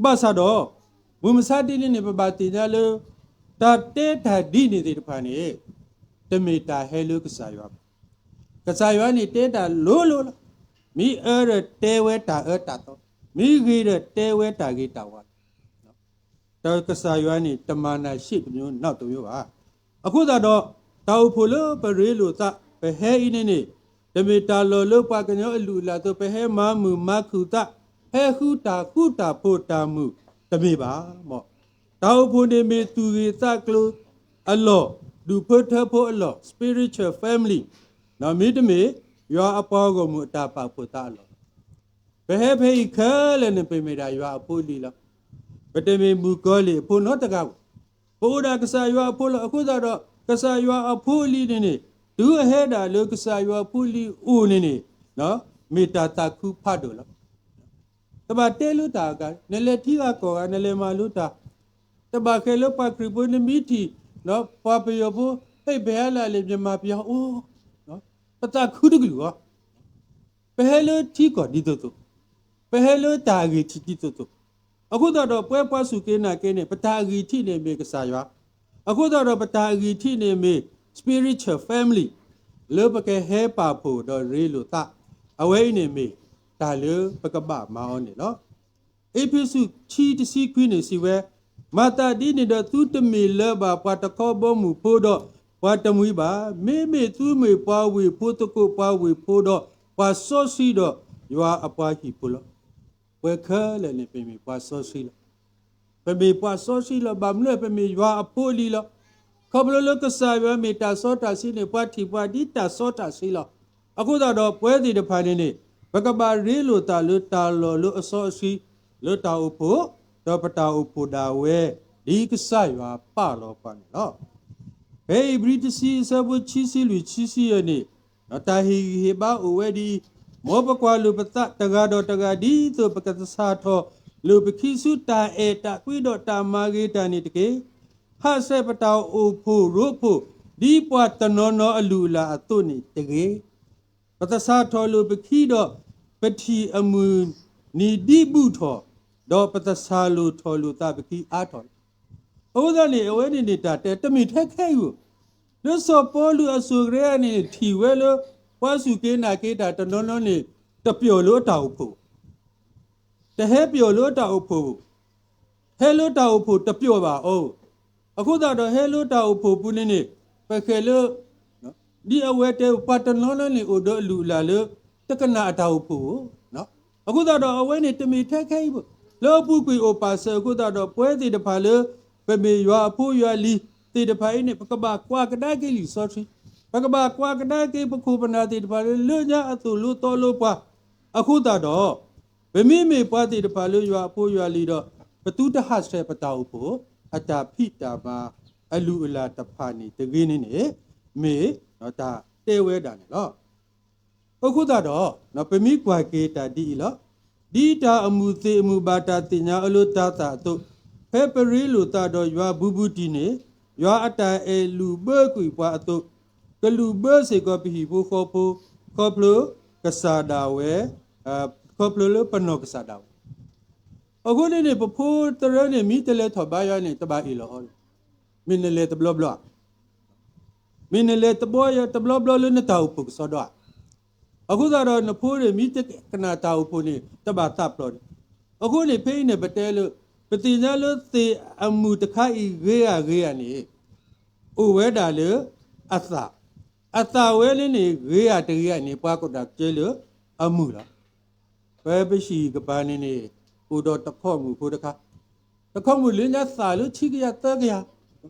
ဘၣ်ဆၣ်ဒီး မုၢ်မဆါတနံၤန့ၣ် ပဘၣ်သ့ၣ်ညါလၢ တၢ်တဲတၢ်ဒ်န့ၣ်သ့ၣ်တဖၣ်န့ၣ် တမ့ၢ်တၢ်ဟဲလၢကစၢ်ယွၤဘၣ်. ကစၢ်ယွၤန့ၣ်တဲတၢ်လိၤလိၤလီၤ. မ့ၢ်အၢဒီးတဲဝဲတၢ်အၢတၢ်သီ, မ့ၢ်ဂ့ၤဒီးတဲဝဲတၢ်ဂ့ၤတၢ်ဝါလီၤ. ကစၢ်ယွၤန့ၣ် တမၤနၢၤရှ့ၣ်တမျိုး နောက်တမျိုးဘၣ်. အဃိသတးဒီး တၢ်အိၣ်ဖှိၣ်လၢပရ့လိာ်သး ပဟဲအံၤန့ၣ်န့ၣ် တမ့ၢ်တၢ်လီၢ်လၢပှၤကညီအလုၢ်အလၢ်အသိး ပဟဲမၤမုာ်မၤခုၣ်သး, ဟဲဃုတၢ်ဃူတၢ်ဖိးတၢ်မုာ်တမ့ၢ်ဘၣ်. တၢ်အိၣ်ဖှိၣ်န့ၣ်မ့ၢ်သူၣ်ဂ့ၤသးကျိၤအလီၢ်, ဒူၣ်ဖိထၢဖိအလီၢ်, spiritual family, မ့တမ့ၢ် ယွၤအပှၤဂီၢ်မုၢ်အတၢ်ပာ်ဖှိၣ်သးအလီၢ်လီၤ. ပဟဲဖဲအံၤခဲလၢာ်န့ၣ် ပမ့ၢ်ဒၣ်ယွၤအဖိအလံၤလီၤ. ပတမ့ၢ်မုၣ်ကီၤလံၢ်အဖိနီတဂၤဘၣ်. ပအိၣ်ဒၣ်ကစၢ်ယွၤအဖိလီၤ. အဃိသတးဒီး ကစၢ်ယွၤအဖိအလံၤန့ၣ်န့ၣ် တုၤအဟဲဒၣ်လၢကစၢ်ယွၤအဖိအလံၤအိၣ်န့ၣ်န့ၣ် မ့ၢ်တၢ်သးခုဖးဒိၣ်လီၤ. တဘၣ်တဲလၢတၢ်အဂၤ, နလဲၤထံဂၤကီၢ်ဂၤ နလဲၤမၤလိတၢ်, တဘၣ်ဃဲၤလၢပှၤခရံာ်ဖိ နမ့ၢ်ထံၣ် ပှၤပယီၤဖိ ဟဲပဟဲလၢအလဲၤ မြန်မာပြည် အိၣ်, ပသးခုတကလုာ်အီၤ. ပဟဲလၢထံကီၢ်ဒ်သိးသိး, ပဟဲလၢတၢ်အဂံၢ်ထံးဒ်သိးသိး, အဃိသတးဒီးပဝဲပှၤစူၢ်က့ၤနာ်က့ၤန့ၣ် ပတၢ်အဂံၢ်ထံးန့ၣ်မ့ၢ်ကစၢ်ယွၤ, အဃိသတးဒီးပတၢ်အဂံၢ်ထံးန့ၣ်မ့ၢ် spiritual family လၢပကဟဲပာ်ဖှိၣ်ဒီးရ့လိာ်သး, အဝဲအံၤန့ၣ်မ့ၢ်တၢ်လၢပကဘၣ်မၤအီၤန့ၣ်လီၤ. အ့းဖ့းစူး ခံ တဆံခွံန့ၣ်စံးဝဲ, မၤသးဒ်န့ၣ်ဒီး သုတမ့ၢ်လၢၤဘၣ်ပှၤတခီဘီမုၢ်ဖိဒီး ပှၤတမှံၤဘၣ်. မ့မ့ၢ်သုမ့ၢ်ပှၤဝ့ၢ်ဖိသကိး ပှၤဝ့ၢ်ဖိဒီး ပှၤစီဆှံဒီး ယွၤအပှၤဟံၣ်ဖိလီၤ. ပဝဲခဲလၢာ်န့ၣ် ပမ့ၢ်ပှၤစီဆှံလီၤ. ပမ့ၢ်ပှၤစီဆှံလီၤ. ဘၣ်မနုၤလဲၣ် ပမ့ၢ်ယွၤအဖိအလံၤလီၤ. ခီဖျိလၢကစၢ်ယွၤမ့ၢ်တၢ်စီတၢ်ဆှံန့ၣ် ပှၤထံၣ်ပှၤဒ်တၢ်စီတၢ်ဆှံလီၤ. အဃိသတးဒီး ပဝဲသ့ၣ်တဖၣ်န့ၣ်န့ၣ် ပကဘၣ်ရ့လိာ်သးလၢတၢ်လီၢ်လၢအစီအဆှံ လၢတၢ်အိၣ်ဖှိၣ်, ဒီးပတၢ်အိၣ်ဖှိၣ်ဒၣ်ဝဲ ဒ်ကစၢ်ယွၤပာ်လီၤပှၤန့ၣ်လီၤ. ဖဲဧ့ၤဘြံၤတဆံ အဆၢဖိခံဆံလွံၢ် ခံဆံယဲၢ်န့ၣ် တၢ်ဟ့ၣ်ဂံၢ်ဟ့ၣ်ဘါအိၣ်ဝဲဒ်အံၤ, မ်ပကွၢ်လိာ်ပသးတဂၤဒီးတဂၤ ဒ်သိးပကစးထီၣ်လိာ်ပခံဆူ တၢ်အဲၣ်တၢ်ကွံဒီးတၢ်မၤဂ့ၤတၢ်န့ၣ်တက့ၢ်. ဟးဆှဲးပတၢ်အိၣ်ဖှိၣ်ရိဖှိၣ် ဒ်ပှၤတနီၤနီၤအလုၢ်အလၢ်အသိးန့ၣ်တဂ့ၤ. ပသဆၣ်ထီၣ်လိာ်ပခံဒီး ပထံၣ်အမုၢ်နံၤဒ်ဘူးထီၣ်, ဒီးပသဆၣ်လိာ်ထီၣ်လိာ်သးပခံအါထီၣ်လီၤ. အဃိသတးန့ၣ် အဝဲန့ၣ်န့ၣ်တၢ်တဲတမ့ၢ်ထဲခဲအံၤဧိၤ, လၢစီၤပီလူးအစိၤကရၢန့ၣ် ထံၣ်ဝဲလၢ ပှၤစူၢ်က့ၤနာ်က့ၤတၢ်တနီၤနီၤန့ၣ် တပျီၢ်လၢအတၢ်အိၣ်ဖှိၣ် တဟဲပျီၢ်လၢတၢ်အိၣ်ဖှိၣ်, ဟဲလၢတၢ်အိၣ်ဖှိၣ်တပျီၢ်ဘၣ်အီၤ, အဃိသတးဒီးဟဲလၢတၢ်အိၣ်ဖှိၣ်ပူၤန့ၣ်န့ၣ် ပဃဲၤလၢ ဒ်အဝဲတဲ ပှၤတနီၤနီၤန့ၣ်အိၣ်ဒီးအလုၢ်အလၢ်လၢ တကနၣ်အတၢ်အိၣ်ဖှိၣ်ဧိၤ, အဃိသတးဒီးအဝဲန့ၣ်တမ့ၢ်ထဲခဲအံၤဘၣ်, လၢအပူၤကွံာ်အိၣ်ပာ်စၢၤအဃိသတးဒီး ပဝဲသ့ၣ်တဖၣ်လၢ ပမ့ၢ်ယွၤအဖိယွၤလံၤသ့ၣ်တဖၣ်အံၤန့ၣ် ပကဘၣ်ကွၢ်ကဒါက့ၤလံာ်စီဆှံ, ပကဘၣ်ကွၢ်ကဒါက့ၤပခိၣ်ပနၢ်သ့ၣ်တဖၣ်လၢ လၢညါအသိၣ်လိသီလိပှၤ, အဃိသတးဒီး ပမ့မ့ၢ်ပှၤသ့ၣ်တဖၣ်လၢယွၤအဖိယွၤလံၤဒီး ပသုတဟးဆှဲးပတၢ်အိၣ်ဖှိၣ် အတၢ်ဖံးတၢ်မၤအလုၢ်အလၢ်တဖၣ်န့ၣ်တဂ့ၤန့ၣ်န့ၣ် မ့ၢ်တၢ်တဲဝဲဒၣ်န့ၣ်လီၤ. အဃိသတးဒီး ပမ့ၢ်ကွၢ်က့ၤတၢ်ဒ်အံၤလီၤ. ဒ်တၢ်အမုၢ်သ့ၣ်အမုၢ်ဘၣ်တၢ်သ့ၣ်ညါအီၤလၢတၤသၣ်အသိး, ဖဲပရ့လိာ်သးဒီးယွၤဘူးဘူးတံၢ်န့ၣ်, ယွၤအတၢ်အဲၣ်လုၢ်ဘၢကွံာ်ပှၤအသိး, ကလုၢ်ဘၢစ့ၢ်ကီးပဟံၣ်ဖိဃီဖိ ခီဖျိကစၢ်ဒၣ်ဝဲ, ခီဖျိလၢပနီၢ်ကစၢ်ဒၣ်ဝဲ. အဃိန့ၣ်န့ၣ် ပဖိသရၢန့ၣ် မ့ၢ်တလဲၤထီၣ်ဘါယွၤန့ၣ် တဘၣ်အ့ၣ်လိာ်အီၤ, မ့ၢ်နလဲၤတဘျီဘျီဧါ, မ့ၢ်နလဲၤတဘျီဘျီလၢနတၢ်အိၣ်ဖှိၣ်ကစီဒီဧါ. အဃိသတးဒီးနဖိန့ၣ် မ့ၢ်တကနၣ်တၢ်အိၣ်ဖှိၣ်န့ၣ် တဘၣ်သးပျီၢ်န့ၣ်. အဃိန့ၣ် ဖဲအံၤန့ၣ် ပတဲလၢ ပသ့ၣ်ညါလၢသ့ၣ်အမုၢ်တခါအံၤဂ့ၤဧါဂ့ၤဧါန့ၣ် အိၣ်ဝဲဒၣ်လၢအသၣ်, အသၣ်ဝဲန့ၣ်န့ၣ် ဂ့ၤဧါတဂ့ၤဧါန့ၣ် ပှၤကဒၣ်ကဲလၢအမုၢ်လီၤ. ပပဟံၣ်ကပၤန့ၣ်န့ၣ် အိၣ်ဒီးတခီၣ်မုၣ်ဖိတခါ, တခီၣ်မုၣ်လၢညါသၣ်လၢဆံကယၤသၢကယၤ,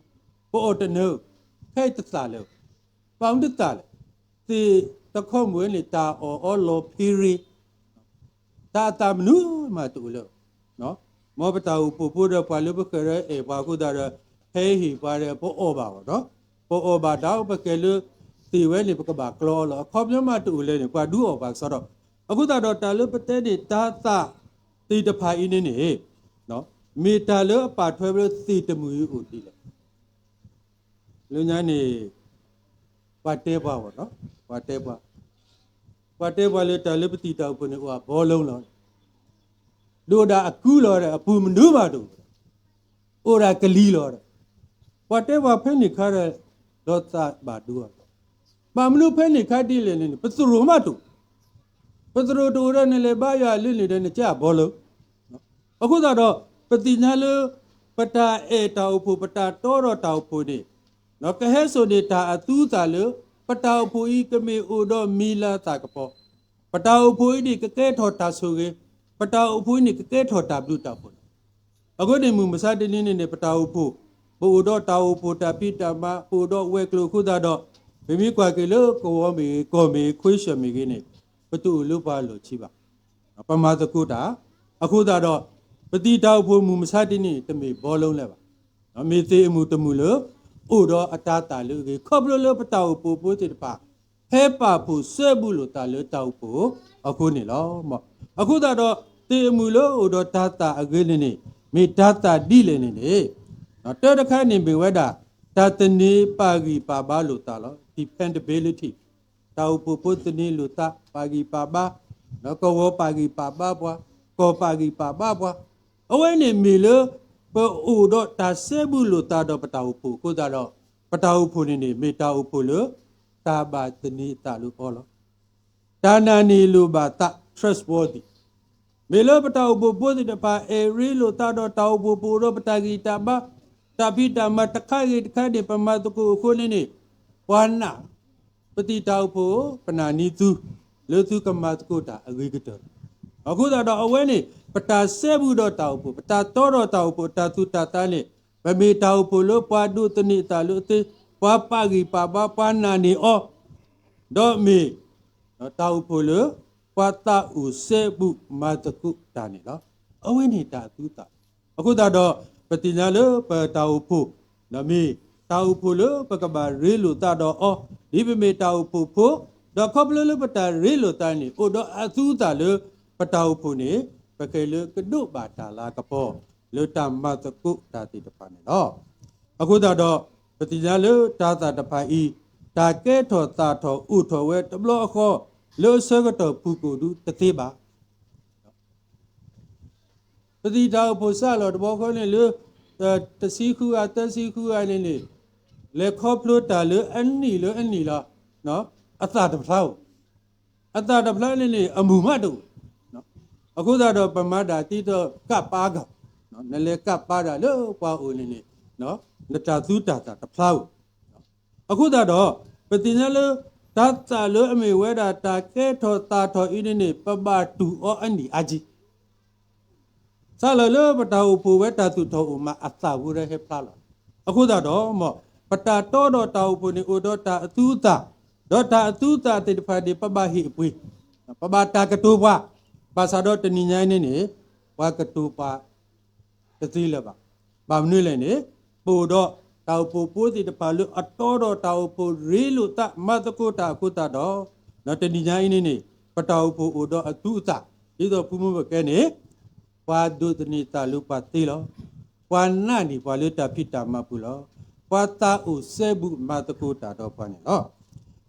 ပအီၣ်တနၢၤ, ခဲအံၤတသၣ်လၢၤ, ဘၣ်မနုၤတသၣ်လဲၣ်, သ့ၣ်တခီၣ်မုၣ်ဝဲန့ၣ် တၢ်အီၣ်အီလီၤဖ့ရ့ တၢ်အသၣ်မနုၤမးတအိၣ်လၢၤ. မ်ပတၢ်အိၣ်ဖှိၣ်ဖိဒီးပှၤလၢပဃဲၤဒီးအဲၣ်ပှၤအဃိသတးဒီး ဟဲဟ့ၣ်ပှၤဒီးပအီၣ်ဘၣ်အီၤဒီး ပအီၣ်ဘၣ်တၢ်အိၣ်ပဃဲၤလၢ သ့ၣ်ဝဲန့ၣ် ပကဘၣ်ကျီအီၤလီၤ. အခီပညီမးတအိၣ်လၢၤန့ၣ် ပှၤဒုးအီၣ်ပှၤကစီဒီ. အဃိသတးဒီးတၢ်လၢပတဲန့ၣ် တၤသၣ်သ့ၣ်တဖၣ်အံၤန့ၣ်န့ၣ် မ့ၢ်တၢ်လၢအပာ်ထွဲဝဲလၢသ့ၣ်တမုၢ်အံၤအိၣ်ဒ်လဲၣ်. လၢညါန့ၣ် ပှၤတဲပှၤအီၤ, ပှၤတဲပှၤ, ပှၤတဲပှၤလၢတၢ်လၢပသံၣ်တၢ်အိၣ်ဖှိၣ်န့ၣ် အိၣ်အဘီလိလီၤ, ဒိၣ်ဒၣ်အကူလီၤဒီး အပူၤမနုၤမးတအိၣ်, အိၣ်ဒၣ်ကလံၤလီၤဒီး ပှၤတဲပှၤဖဲန့ၣ်ခါဒီး ဒီးသးဘၣ်ဒိအီၤ, ဘၣ်မနုၤဖဲန့ၣ်ခါဒ်လဲၣ်န့ၣ် ပသရိာ်မးတအိၣ်, ပသရိာ်တအိၣ်ဒီးနလဲၤဘါယွၤလၢန့ၣ်ဒီးနကဲအဘီလိ အဃိသတးဒီး ပသ့ၣ်ညါလၢ ပတၢ်အဲၣ်တၢ်အိၣ်ဖှိၣ် ပတၢ်တီဒီးတၢ်အိၣ်ဖှိၣ်န့ၣ် ကဟဲစိာ်န့ၢ်တၢ်အသူအသၣ်လၢ ပတၢ်အိၣ်ဖှိၣ်အံၤကမ့ၢ်အိၣ်ဒီးမံၤလၤသၣ်ကပီၤ, ပတၢ်အိၣ်ဖှိၣ်အံၤန့ၣ် ကကဲထီၣ်တၢ်ဆိၣ်ဂ့ၤ, ပတၢ်အိၣ်ဖှိၣ်အံၤန့ၣ် ကကဲထီၣ်တၢ်ဘျုးတၢ်ဖှိၣ်လီၤ. အဃိန့ၣ် မုၢ်မဆါတနံၤန့ၣ်န့ၣ် ပတၢ်အိၣ်ဖှိၣ်, ပအိၣ်ဒီးတၢ်အိၣ်ဖှိၣ်တၢ်ဖံးတၢ်မၤ ပအိၣ်ဒီးဝဲၤကျိၤအဃိသတးဒီး ပမ့ၢ်ကွၢ်က့ၤလၢကဝီၤမ့ၢ်ဂ့ၤ ကီၢ်မ့ၢ်ဂ့ၤ ခဝ့ၡၢၣ်မ့ၢ်ဂ့ၤန့ၣ် ပတအိၣ်လၢပှၤအလီၢ်ခံဘၣ်. ပမၤသကိးတၢ်, အဃိသတးဒီး ပသံၣ်တၢ်အိၣ်ဖှိၣ်မုၢ်မဆါတနံၤန့ၣ် တမ့ၢ်ဘီလိလဲၣ်ဘၣ်. မ့ၢ်သ့ၣ်အမုၢ်တမုၢ်လၢ အိၣ်ဒီးအတၤသၣ်လၢအဂ့ၤ ခီဖျိလၢပတၢ်အိၣ်ဖှိၣ်ဖိသ့ၣ်တဖၣ် ဟဲပာ်ဖှိၣ်စဲဘူးလိာ်သးလၢတၢ်အိၣ်ဖှိၣ်အဃိန့ၣ်လီၤ. အဃိသတးဒီး သ့ၣ်အမုၢ်လၢအိၣ်ဒီးတၤသၣ်အဂ့ၤန့ၣ်န့ၣ် မ့ၢ်တၤသၣ်ဒ်လဲၣ်န့ၣ်န့ၣ် တၢတခါန့ၣ်မ့ၢ်ဝဲဒၣ် တၢ်သန့ၤပာ်ဂံၢ်ပာ်ဘါလိာ်သးလီၤ. Dependability တၢ်အိၣ်ဖှိၣ်ဖိသန့ၤလိာ်သး ပာ်ဂံၢ်ပာ်ဘါ, ဒီးကဝီၤပာ်ဂံၢ်ပာ်ဘါပှၤ, ကီၢ်ပာ်ဂံၢ်ပာ်ဘါပှၤ, အဝဲန့ၣ်မ့ၢ်လၢ ပအိၣ်ဒီးတၢ်စဲဘူးလိာ်သးဒီးပတၢ်အိၣ်ဖှိၣ်အဃိသတးဒီး ပတၢ်အိၣ်ဖှိၣ်န့ၣ်န့ၣ် မ့ၢ်တၢ်အိၣ်ဖှိၣ်လၢ တၢ်ဘၣ်သန့ၤအသးလၢအီၤလီၤ. တၢ်နာ်န့ၢ်လိာ်ဘၣ်သး trustworthy မ့ၢ်လၢပတၢ်အိၣ်ဖှိၣ်ဖိသ့ၣ်တဖၣ် အဲၣ်ရ့လိာ်သးဒီးတၢ်အိၣ်ဖှိၣ် ပအိၣ်ဒီးပတၢ်ဂံၢ်တၢ်ဘါ, တၢ်ဖံးတၢ်မၤတခါဂ့ၤတခါန့ၣ် ပမၤသကိးအဃိန့ၣ်န့ၣ် ပှၤနာ် ပသံၣ်တၢ်အိၣ်ဖှိၣ် ပနာ်န့ၢ်သု လၢသုကမၤသကိးတၢ်အဂ့ၤကတၢၢ်လီၤ. အဃိသတးဒီးအဝဲန့ၣ် ပတၢ်စဲဘူးဒီးတၢ်အိၣ်ဖှိၣ် ပတၢ်တီဒီးတၢ်အိၣ်ဖှိၣ် တၢ်သူၣ်တၢ်သးန့ၣ် ပမ့ၢ်တၢ်အိၣ်ဖှိၣ်လၢပှၤဒိးသန့ၤအသးလၢအသ့, ပှၤပာ်ဂံၢ်ပာ်ဘါ ပှၤနာ်န့ၢ်အီၤ, ဒီးမ့ၢ် တၢ်အိၣ်ဖှိၣ်လၢ ပှၤသးအိၣ်စဲဘူးမၤသကိးတၢ်န့ၣ်လီၤ. အဝဲန့ၣ်တၢ်အသူအသၣ်. အဃိသတးဒီး ပသ့ၣ်ညါလၢပတၢ်အိၣ်ဖှိၣ် မ့ၢ်တၢ်အိၣ်ဖှိၣ်လၢပကဘၣ်ရ့လိာ်သးဒီးအီၤ ဒ်ပမ့ၢ်တၢ်အိၣ်ဖှိၣ်ဖိ, ဒီးခီဖျိလၢပတၢ်ရ့လိာ်သးန့ၣ် အိၣ်ဒီးအသူအသၣ်လၢပတၢ်အိၣ်ဖှိၣ်န့ၣ် ပဃဲလၢကဒိးဘၣ်တၢ်လၤကပီၤ လၢတၢ်မၤသကိးတၢ်သ့ၣ်တဖၣ်န့ၣ်လီၤ. အဃိသတးဒီး ပသ့ၣ်ညါလၢတၤသၣ်တဖၣ်အံၤ တၢ်ကဲထီၣ်သၣ်ထီၣ်အိၣ်ထီၣ်ဝဲတဘျီဃီ လၢအဆၢကတီၢ်ဖုၣ်ကိာ်ဒုတသ့ဘၣ်. ပသံၣ်တၢ်အိၣ်ဖှိၣ်စးလီၤတဘျီဃီန့ၣ်လၢ တဆံဃုဂၤ သၢဆံဃုဂၤန့ၣ်န့ၣ် လဲၤခီဖျိတၢ်လၢအနံၣ်လၢအနံၣ်လီၤ. အသၣ်တဖျါဧိၤ, အသၣ်တဖျါန့ၣ်န့ၣ် အမုၢ်မးတအိၣ်. အဃိသတးဒီးပမၤတၢ်သ့ဒီးကၣ်ပာ်ဂၤ, နလဲၤကၣ်ပာ်တၢ်လၢပှၤအိၣ်န့ၣ်န့ၣ် နတၢ်သူတၢ်သၣ်တဖျါဧိၤ. အဃိသတးဒီး ပသ့ၣ်ညါလၢ တၢ်သၣ်လၢအမ့ၢ်ဝဲဒၣ်တၢ်ကဲထီၣ်သၣ်ထီၣ်အံၤန့ၣ်န့ၣ် ပဘၣ်တူၢ်အီၤအနံၣ်အါကံ စးလီၤလၢပတၢ်အိၣ်ဖှိၣ်ဝဲတၢ်သူၣ်ထီၣ်အိၣ်မးအသၣ်ဝဲဒီးဟဲဖျါလီၤ. အဃိသတးဒီး မ်ပတၢ်တီဒီးတၢ်အိၣ်ဖှိၣ်န့ၣ်အိၣ်ဒီးတၢ်အသူအသၣ်, ဒီးတၢ်အသူအသၣ်သ့ၣ်တဖၣ်န့ၣ် ပဘၣ်ဟ့ၣ်အပှ့ၤ, ပဘၣ်တၢ်ကတိၤပှၤ, ဘၣ်ဆၣ်ဒီးတနံၤညါအံၤန့ၣ်န့ၣ် ပှၤကတိၤပှၤ တသ့လၢၤဘၣ်. ဘၣ်မနုၤလဲၣ်န့ၣ် ပအိၣ်ဒီးတၢ်အိၣ်ဖှိၣ်ဖိသ့ၣ်တဖၣ်လၢအတီဒီးတၢ်အိၣ်ဖှိၣ်ရ့လိာ်သးမၤသကိးတၢ်အဃိသတးဒီး ဒီးတနံၤညါအံၤန့ၣ်န့ၣ် ပတၢ်အိၣ်ဖှိၣ်အိၣ်ဒီးအသူအသၣ် ဒ်သိးဖုမူပကဲန့ၣ် ပှၤဒိးသန့ၤသးလၢပှၤသ့လီၤ. ပှၤနာ်န့ၢ်ပှၤလၢတၢ်ဖံးတၢ်မၤပူၤလီၤ. ပှၤသးအိၣ်စဲဘူးမၤသကိးတၢ်ဒီးပှၤန့ၣ်လီၤ.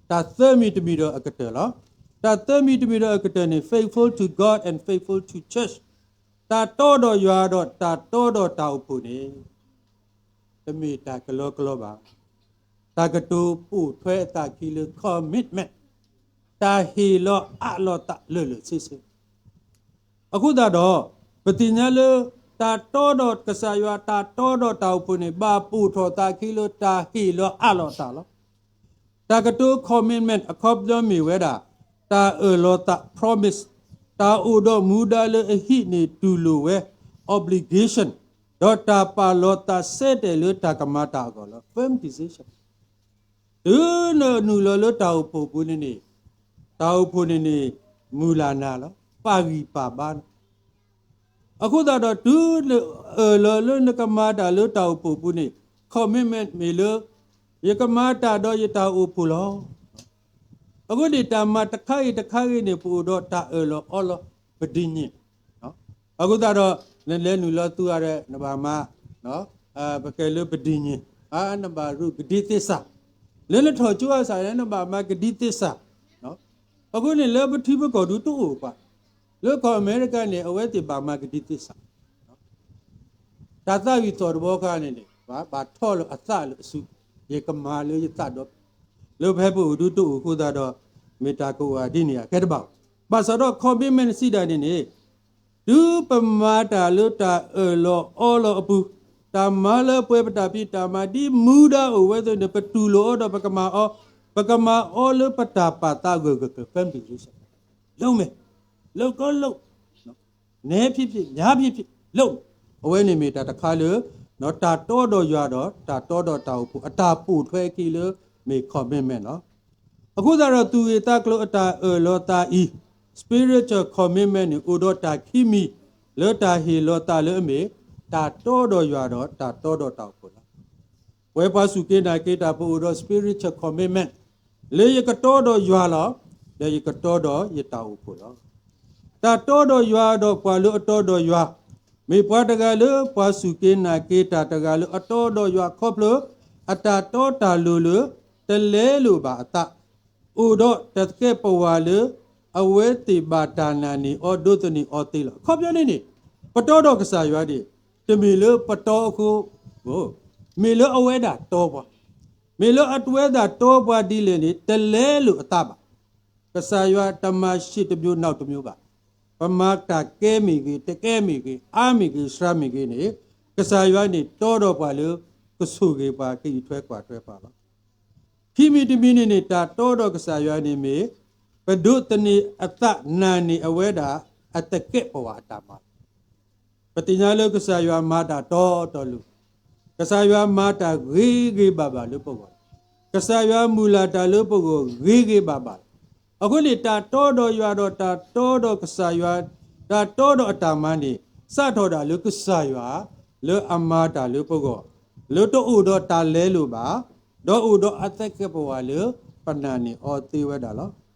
တၢ်သၢမံၤတမံၤဒီးအကတၢၢ်လီၤ. တၢ်သၢမံၤတမံၤဒီးအကတၢၢ်န့ၣ် faithful to God and faithful to church တၢ်တီဒီးယွၤဒီးတၢ်တီဒီးတၢ်အိၣ်ဖှိၣ်န့ၣ် တမ့ၢ်တၢ်ကလီကလီဘၣ်. တၢ်ကတိၤပိာ်ထွဲအသးခံလၢ commitment တၢ်ဟ့ၣ်လီၤအးလီၤသးလၢာ်လၢာ်ဆ့ဆ့ အဃိသတးဒီး ပသ့ၣ်ညါလၢ တၢ်တီဒီးကစၢ်ယွၤ တၢ်တီဒီးတၢ်အိၣ်ဖှိၣ်န့ၣ် ဘၣ်ပိာ်ထွဲသးခံလၢတၢ်ဟ့ၣ်လီၤအးလီၤသးလီၤ. တၢ်ကတိၤ commitment အခီပညီမ့ၢ်ဝဲဒၣ် တၢ်အၢၣ်လီၤသး promise, တၢ်အိၣ်ဒီးမူဒါလၢအဟံၣ်န့ၣ်တူၢ်လိာ်ဝဲ obligation, ဒီးတၢ်ပာ်လီၤသးစဲတဲာ်လၢတၢ်ကမၤတၢ်အဂီၢ်လီၤ firm decision. တုၤနနုာ်လီၤလၢတၢ်အိၣ်ဖှိၣ်ပူၤန့ၣ်န့ၣ် တၢ်အိၣ်ဖှိၣ်န့ၣ်န့ၣ် မုၢ်လၢ်နၤလီၤ ပာ်ဂံၢ်ပာ်ဘါနၤ အဃိသတးဒီး တုၤနအၢၣ်လီၤလၢနကမၤတၢ်လၢတၢ်အိၣ်ဖှိၣ်ပူၤန့ၣ် commitment မ့ၢ်လၢ ယကမၤတၢ်ဒီးယတၢ်အိၣ်ဖှိၣ်လီၤ. အဃိန့ၣ် တၢ်မၤတခါဂ့ၤတခါဂ့ၤန့ၣ် ပအိၣ်ဒီးတၢ်အၢၣ်လီၤအီလီၤ ပဒ်န့ၣ် အဃိသတးဒီး နလဲၤနုာ်လီၤသူအီၤဒီး နဘၣ်မၤ ပကဲလၢပဒ်န့ၣ် နဘၣ်ရူးကဒံသ့စၢ် လၢနထီၣ်ကၠိအစၢ် နဘၣ်မၤကဒံသ့စၢ် အဃိန့ၣ် လၢပထံပကီၢ်ဒုတအိၣ်ပှၤ လၢကီၢ်အမဲရကၤန့ၣ် အဝဲသ့ၣ်ဘၣ်မၤကဒံသ့စၢ် တၢ်သးဝံၣ်သီၣ်တဘျီခါန့ၣ်န့ၣ် ဘၣ်ထီၣ်လၢအသးလၢအစု ယကမၤလၢယသးဒီး လၢပဟဲပအိၣ်ဒုတအိၣ်အဃိသတးဒီး မ့ၢ်တၢ်ကအိၣ်အါဒ်န့ၣ်အကဲတဘၣ်. ဘၣ်ဆၣ်ဒီး commitment စံးဒၣ်န့ၣ်န့ၣ် တုၤပမၤတၢ်လၢတၢ်အၢၣ်လီၤအီလီၤအပူၤ, တၢ်မၤလၢပှဲၤပတၢ်ဖံးတၢ်မၤဒ်မူဒါအိၣ်ဝဲအသိးန့ၣ် ပတူၢ်လိာ်အီၤဒီးပကမၤအီၤ, ပကမၤအီၤလၢပတၢ်ပာ်သးဂၢၢ်ဂၢၢ်ကျၢၤ firm decision လုပ်မယ်, လုပ်ကောလုပ် နည်းဖြစ်ဖြစ် များဖြစ်ဖြစ် လုပ် အဝဲန့ၣ်မ့ၢ်တၢ်တခါလၢ တၢ်တီဒီးယွၤဒီး တၢ်တီဒီးတၢ်အိၣ်ဖှိၣ် အတၢ်ပိာ်ထွဲအခံလၢ မ့ၢ် commitment လီၤ. အဃိသတးဒီး သူၣ်ဂ့ၢ်သးကျိၤအတၢ်အၢၣ်လီၤသးအံၤ spiritual commitment န့ၣ် အိၣ်ဒီးတၢ်ခံမံၤ လၢတၢ်ဟ့ၣ်လီၤသးလၢအမ့ၢ် တၢ်တီဒီးယွၤဒီး တၢ်တီဒီးတၢ်အိၣ်ဖှိၣ်လီၤ. ပဝဲပှၤစူၢ်က့ၤနာ်က့ၤတၢ် ပအိၣ်ဒီး spiritual commitment လၢယကတီဒီးယွၤလီၤ, ဒီးယကတီဒီးယတၢ်အိၣ်ဖှိၣ်လီၤ. တၢ်တီဒီးယွၤဒီးပှၤလၢအတီဒီးယွၤ, မ့ၢ်ပှၤတဂၤလၢပှၤစူၢ်က့ၤနာ်က့ၤတၢ်တဂၤလၢအတီဒီးယွၤခီဖျိ အတၢ်တီတၢ်လိၤလၢ တလဲလိာ်ဘၣ်အသး အိၣ်ဒီးတၢ်သကဲးပဝးလၢ အဝဲသ့ၣ်ဘၣ်တၢ်နာ်န့ၢ်အီၤဒိးသန့ၤအီၤသ့လီၤ. အခီပညီန့ၣ်န့ၣ် ပတီဒီးကစၢ်ယွၤန့ၣ် တမ့ၢ်လၢပတီအဃိ မ့ၢ်လၢအဝဲဒၣ်တီပှၤ, မ့ၢ်လၢအဝဲဒၣ်တီပှၤဒ်လဲၣ်န့ၣ် တလဲလိာ်အသးဘၣ်. ကစၢ်ယွၤတမၤရှ့တမျိုးနီၢ်တမျိုးဘၣ်. ပမၤတၢ်ကဲမ့ၢ်ဂ့ၤ တကဲမ့ၢ်ဂ့ၤ အါမ့ၢ်ဂ့ၤ စှၤမ့ၢ်ဂ့ၤန့ၣ် ကစၢ်ယွၤန့ၣ်တီဒီးပှၤလၢ ကဆိၣ်ဂ့ၤပှၤ ကအံးထွဲကွၢ်ထွဲပှၤလီၤ. ခံမံၤတမံၤန့ၣ်န့ၣ် တၢ်တီဒီးကစၢ်ယွၤန့ၣ်မ့ၢ် ပဒိးသန့ၤအသးနာ်န့ၢ်အဝဲဒၣ် အသကဲးပဝးအတၢ်မၤ ပသ့ၣ်ညါလၢကစၢ်ယွၤမၤတၢ်တီတီလိၤ, ကစၢ်ယွၤမၤတၢ်ဂ့ၤဂ့ၤဘၣ်ဘၣ်လၢပဂီၢ်, ကစၢ်ယွၤမုၢ်လၢ်တၢ်လၢပဂီၢ်ဂ့ၤဂ့ၤဘၣ်ဘၣ်လီၤ. အဃိန့ၣ် တၢ်တီဒီးယွၤဒီးတၢ်တီဒီးကစၢ်ယွၤ, တၢ်တီဒီးအတၢ်မၤန့ၣ် စးထီၣ်ဒၣ်လၢကစၢ်ယွၤ လၢအမၤတၢ်လၢပဂီၢ်, လၢတအိၣ်ဒီးတၢ်လဲလိာ်ဘၣ်, ဒီးအိၣ်ဒီးအသကဲးပဝးလၢ ပနာ်န့ၢ်အီၤသ့ဝဲဒၣ်လီၤ.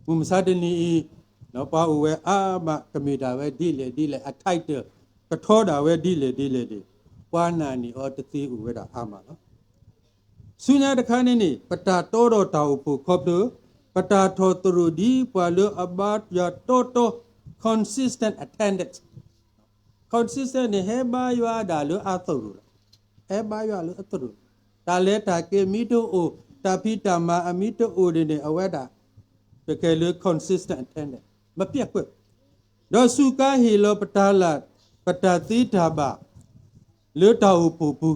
မုၢ်မဆါတနံၤအံၤ ပှၤအိၣ်ဝဲအါမး ကမ့ၢ်ဒၣ်ဝဲဒ်လဲၣ်ဒ်လဲၣ် အ title ကထီဒၣ်ဝဲဒ်လဲၣ်ဒ်လဲၣ်န့ၣ် ပှၤနာ်န့ၢ်အီၤတသ့အိၣ်ဝဲဒၣ်အါမးလီၤ. ဆူညါတခါန့ၣ်န့ၣ် ပတၢ်တီဒီးတၢ်အိၣ်ဖှိၣ်ခီဖျိ အတၢ်ထီၣ်သရိာ်ဒ်ပှၤလၢအဘါယွၤတီတီ, consistent attendance, consistent န့ၣ် ဟဲဘါယွၤဒၣ်လၢအသရိာ်လီၤ. ဟဲဘါယွၤလၢအသရိာ်, တၢ်လဲၤတၢ်က့ၤမ့ၢ်တအိၣ်, တၢ်ဖံးတၢ်မၤအမ့ၢ်တအိၣ်ဒ်န့ၣ် အဝဲဒၣ် ပကဲလၢ consistent attendance မပျက်ကွက်, ဒီးစူးကါဟ့ၣ်လီၤပတၢ်လၢ်, ပတၢ်သ့တၢ်ဘၣ် လၢတၢ်အိၣ်ဖှိၣ်ပူၤ,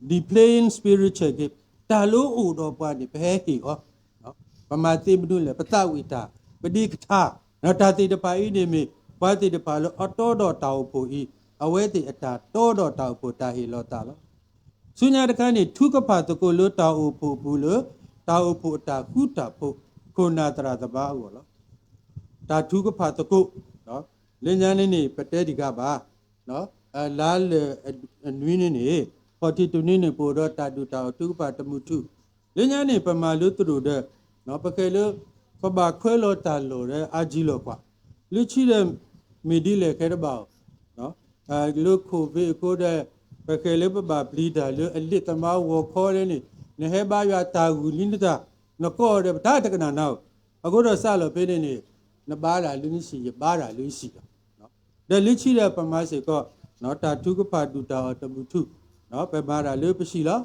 displaying spiritual gift တၢ်လၢအိၣ်ဒီးပှၤန့ၣ် ပဟဲဟ့ၣ်အီၤ, ပမၤသ့မနုၤလဲၣ်, ပသးဝံၣ်တၢ်, ပဒ့ကထါ, ဒီးတၢ်သ့ၣ်တဖၣ်အံၤန့ၣ်မ့ၢ် ပှၤသ့ၣ်တဖၣ်လၢအတီဒီးတၢ်အိၣ်ဖှိၣ်အံၤ, အဝဲသ့ၣ်အတၢ်တီဒီးတၢ်အိၣ်ဖှိၣ်တၢ်ဟ့ၣ်လီၤသးလီၤ. ဆူညါတခါန့ၣ် ထုကဖၣ်သကိးလၢတၢ်အိၣ်ဖှိၣ်အပူၤလၢ တၢ်အိၣ်ဖှိၣ်အတၢ်ဃူတၢ်ဖိး ခိၣ်နၢ်သရၣ်သမါအဂီၢ်လီၤ. တၢ်ထုကဖၣ်သကိး, လၢညါန့ၣ်န့ၣ် ပတဲဒံးဂၤဘၣ်, လါလၢာ်အနွံန့ၣ်န့ၣ်, ခီၣ်ထံးတနွံန့ၣ် ပအိၣ်ဒီးတၢ်ဒုးတၢ်အီၣ်ထုကဖၣ်တမုၢ်ထူၣ်, လၢညါန့ၣ် ပမၤလၢသရိာ်ဒီး, ပဃဲလၢ ပဘၣ်ခွဲးလီၤတၢ်လီၢ်ဒီးအါကံလီၤကွၢ်, လၢခံဒီး မ့ၢ်ဒ်လဲၣ်ဃဲတဘၣ်အီၤ လၢ covid အဃိဒီး ပဃဲလၢပဘၣ်ပျံၤတၢ်လၢအလံာ်သမါဂီၤခီန့ၣ်န့ၣ်, နဟဲဘါယွၤတၢ်ဂုာ်လံနတၢ်, နကိးဒီးပတၢ်တကနၣ်နၤဧိၤ, အဃိဒီးစးလီၤဖဲန့ၣ်န့ၣ်, နဘါတၢ်လၢနစံာ် ယဘါတၢ်လၢယစံာ်လီၤ. ဒီးလၢခံဒီးပမၤစ့ၢ်ကီး တၢ်ထုကဖၣ်ဒုးတၢ်အီၣ်တမုၢ်ထူၣ်, ပမၤတၢ်လၢပစံာ်လီၤ.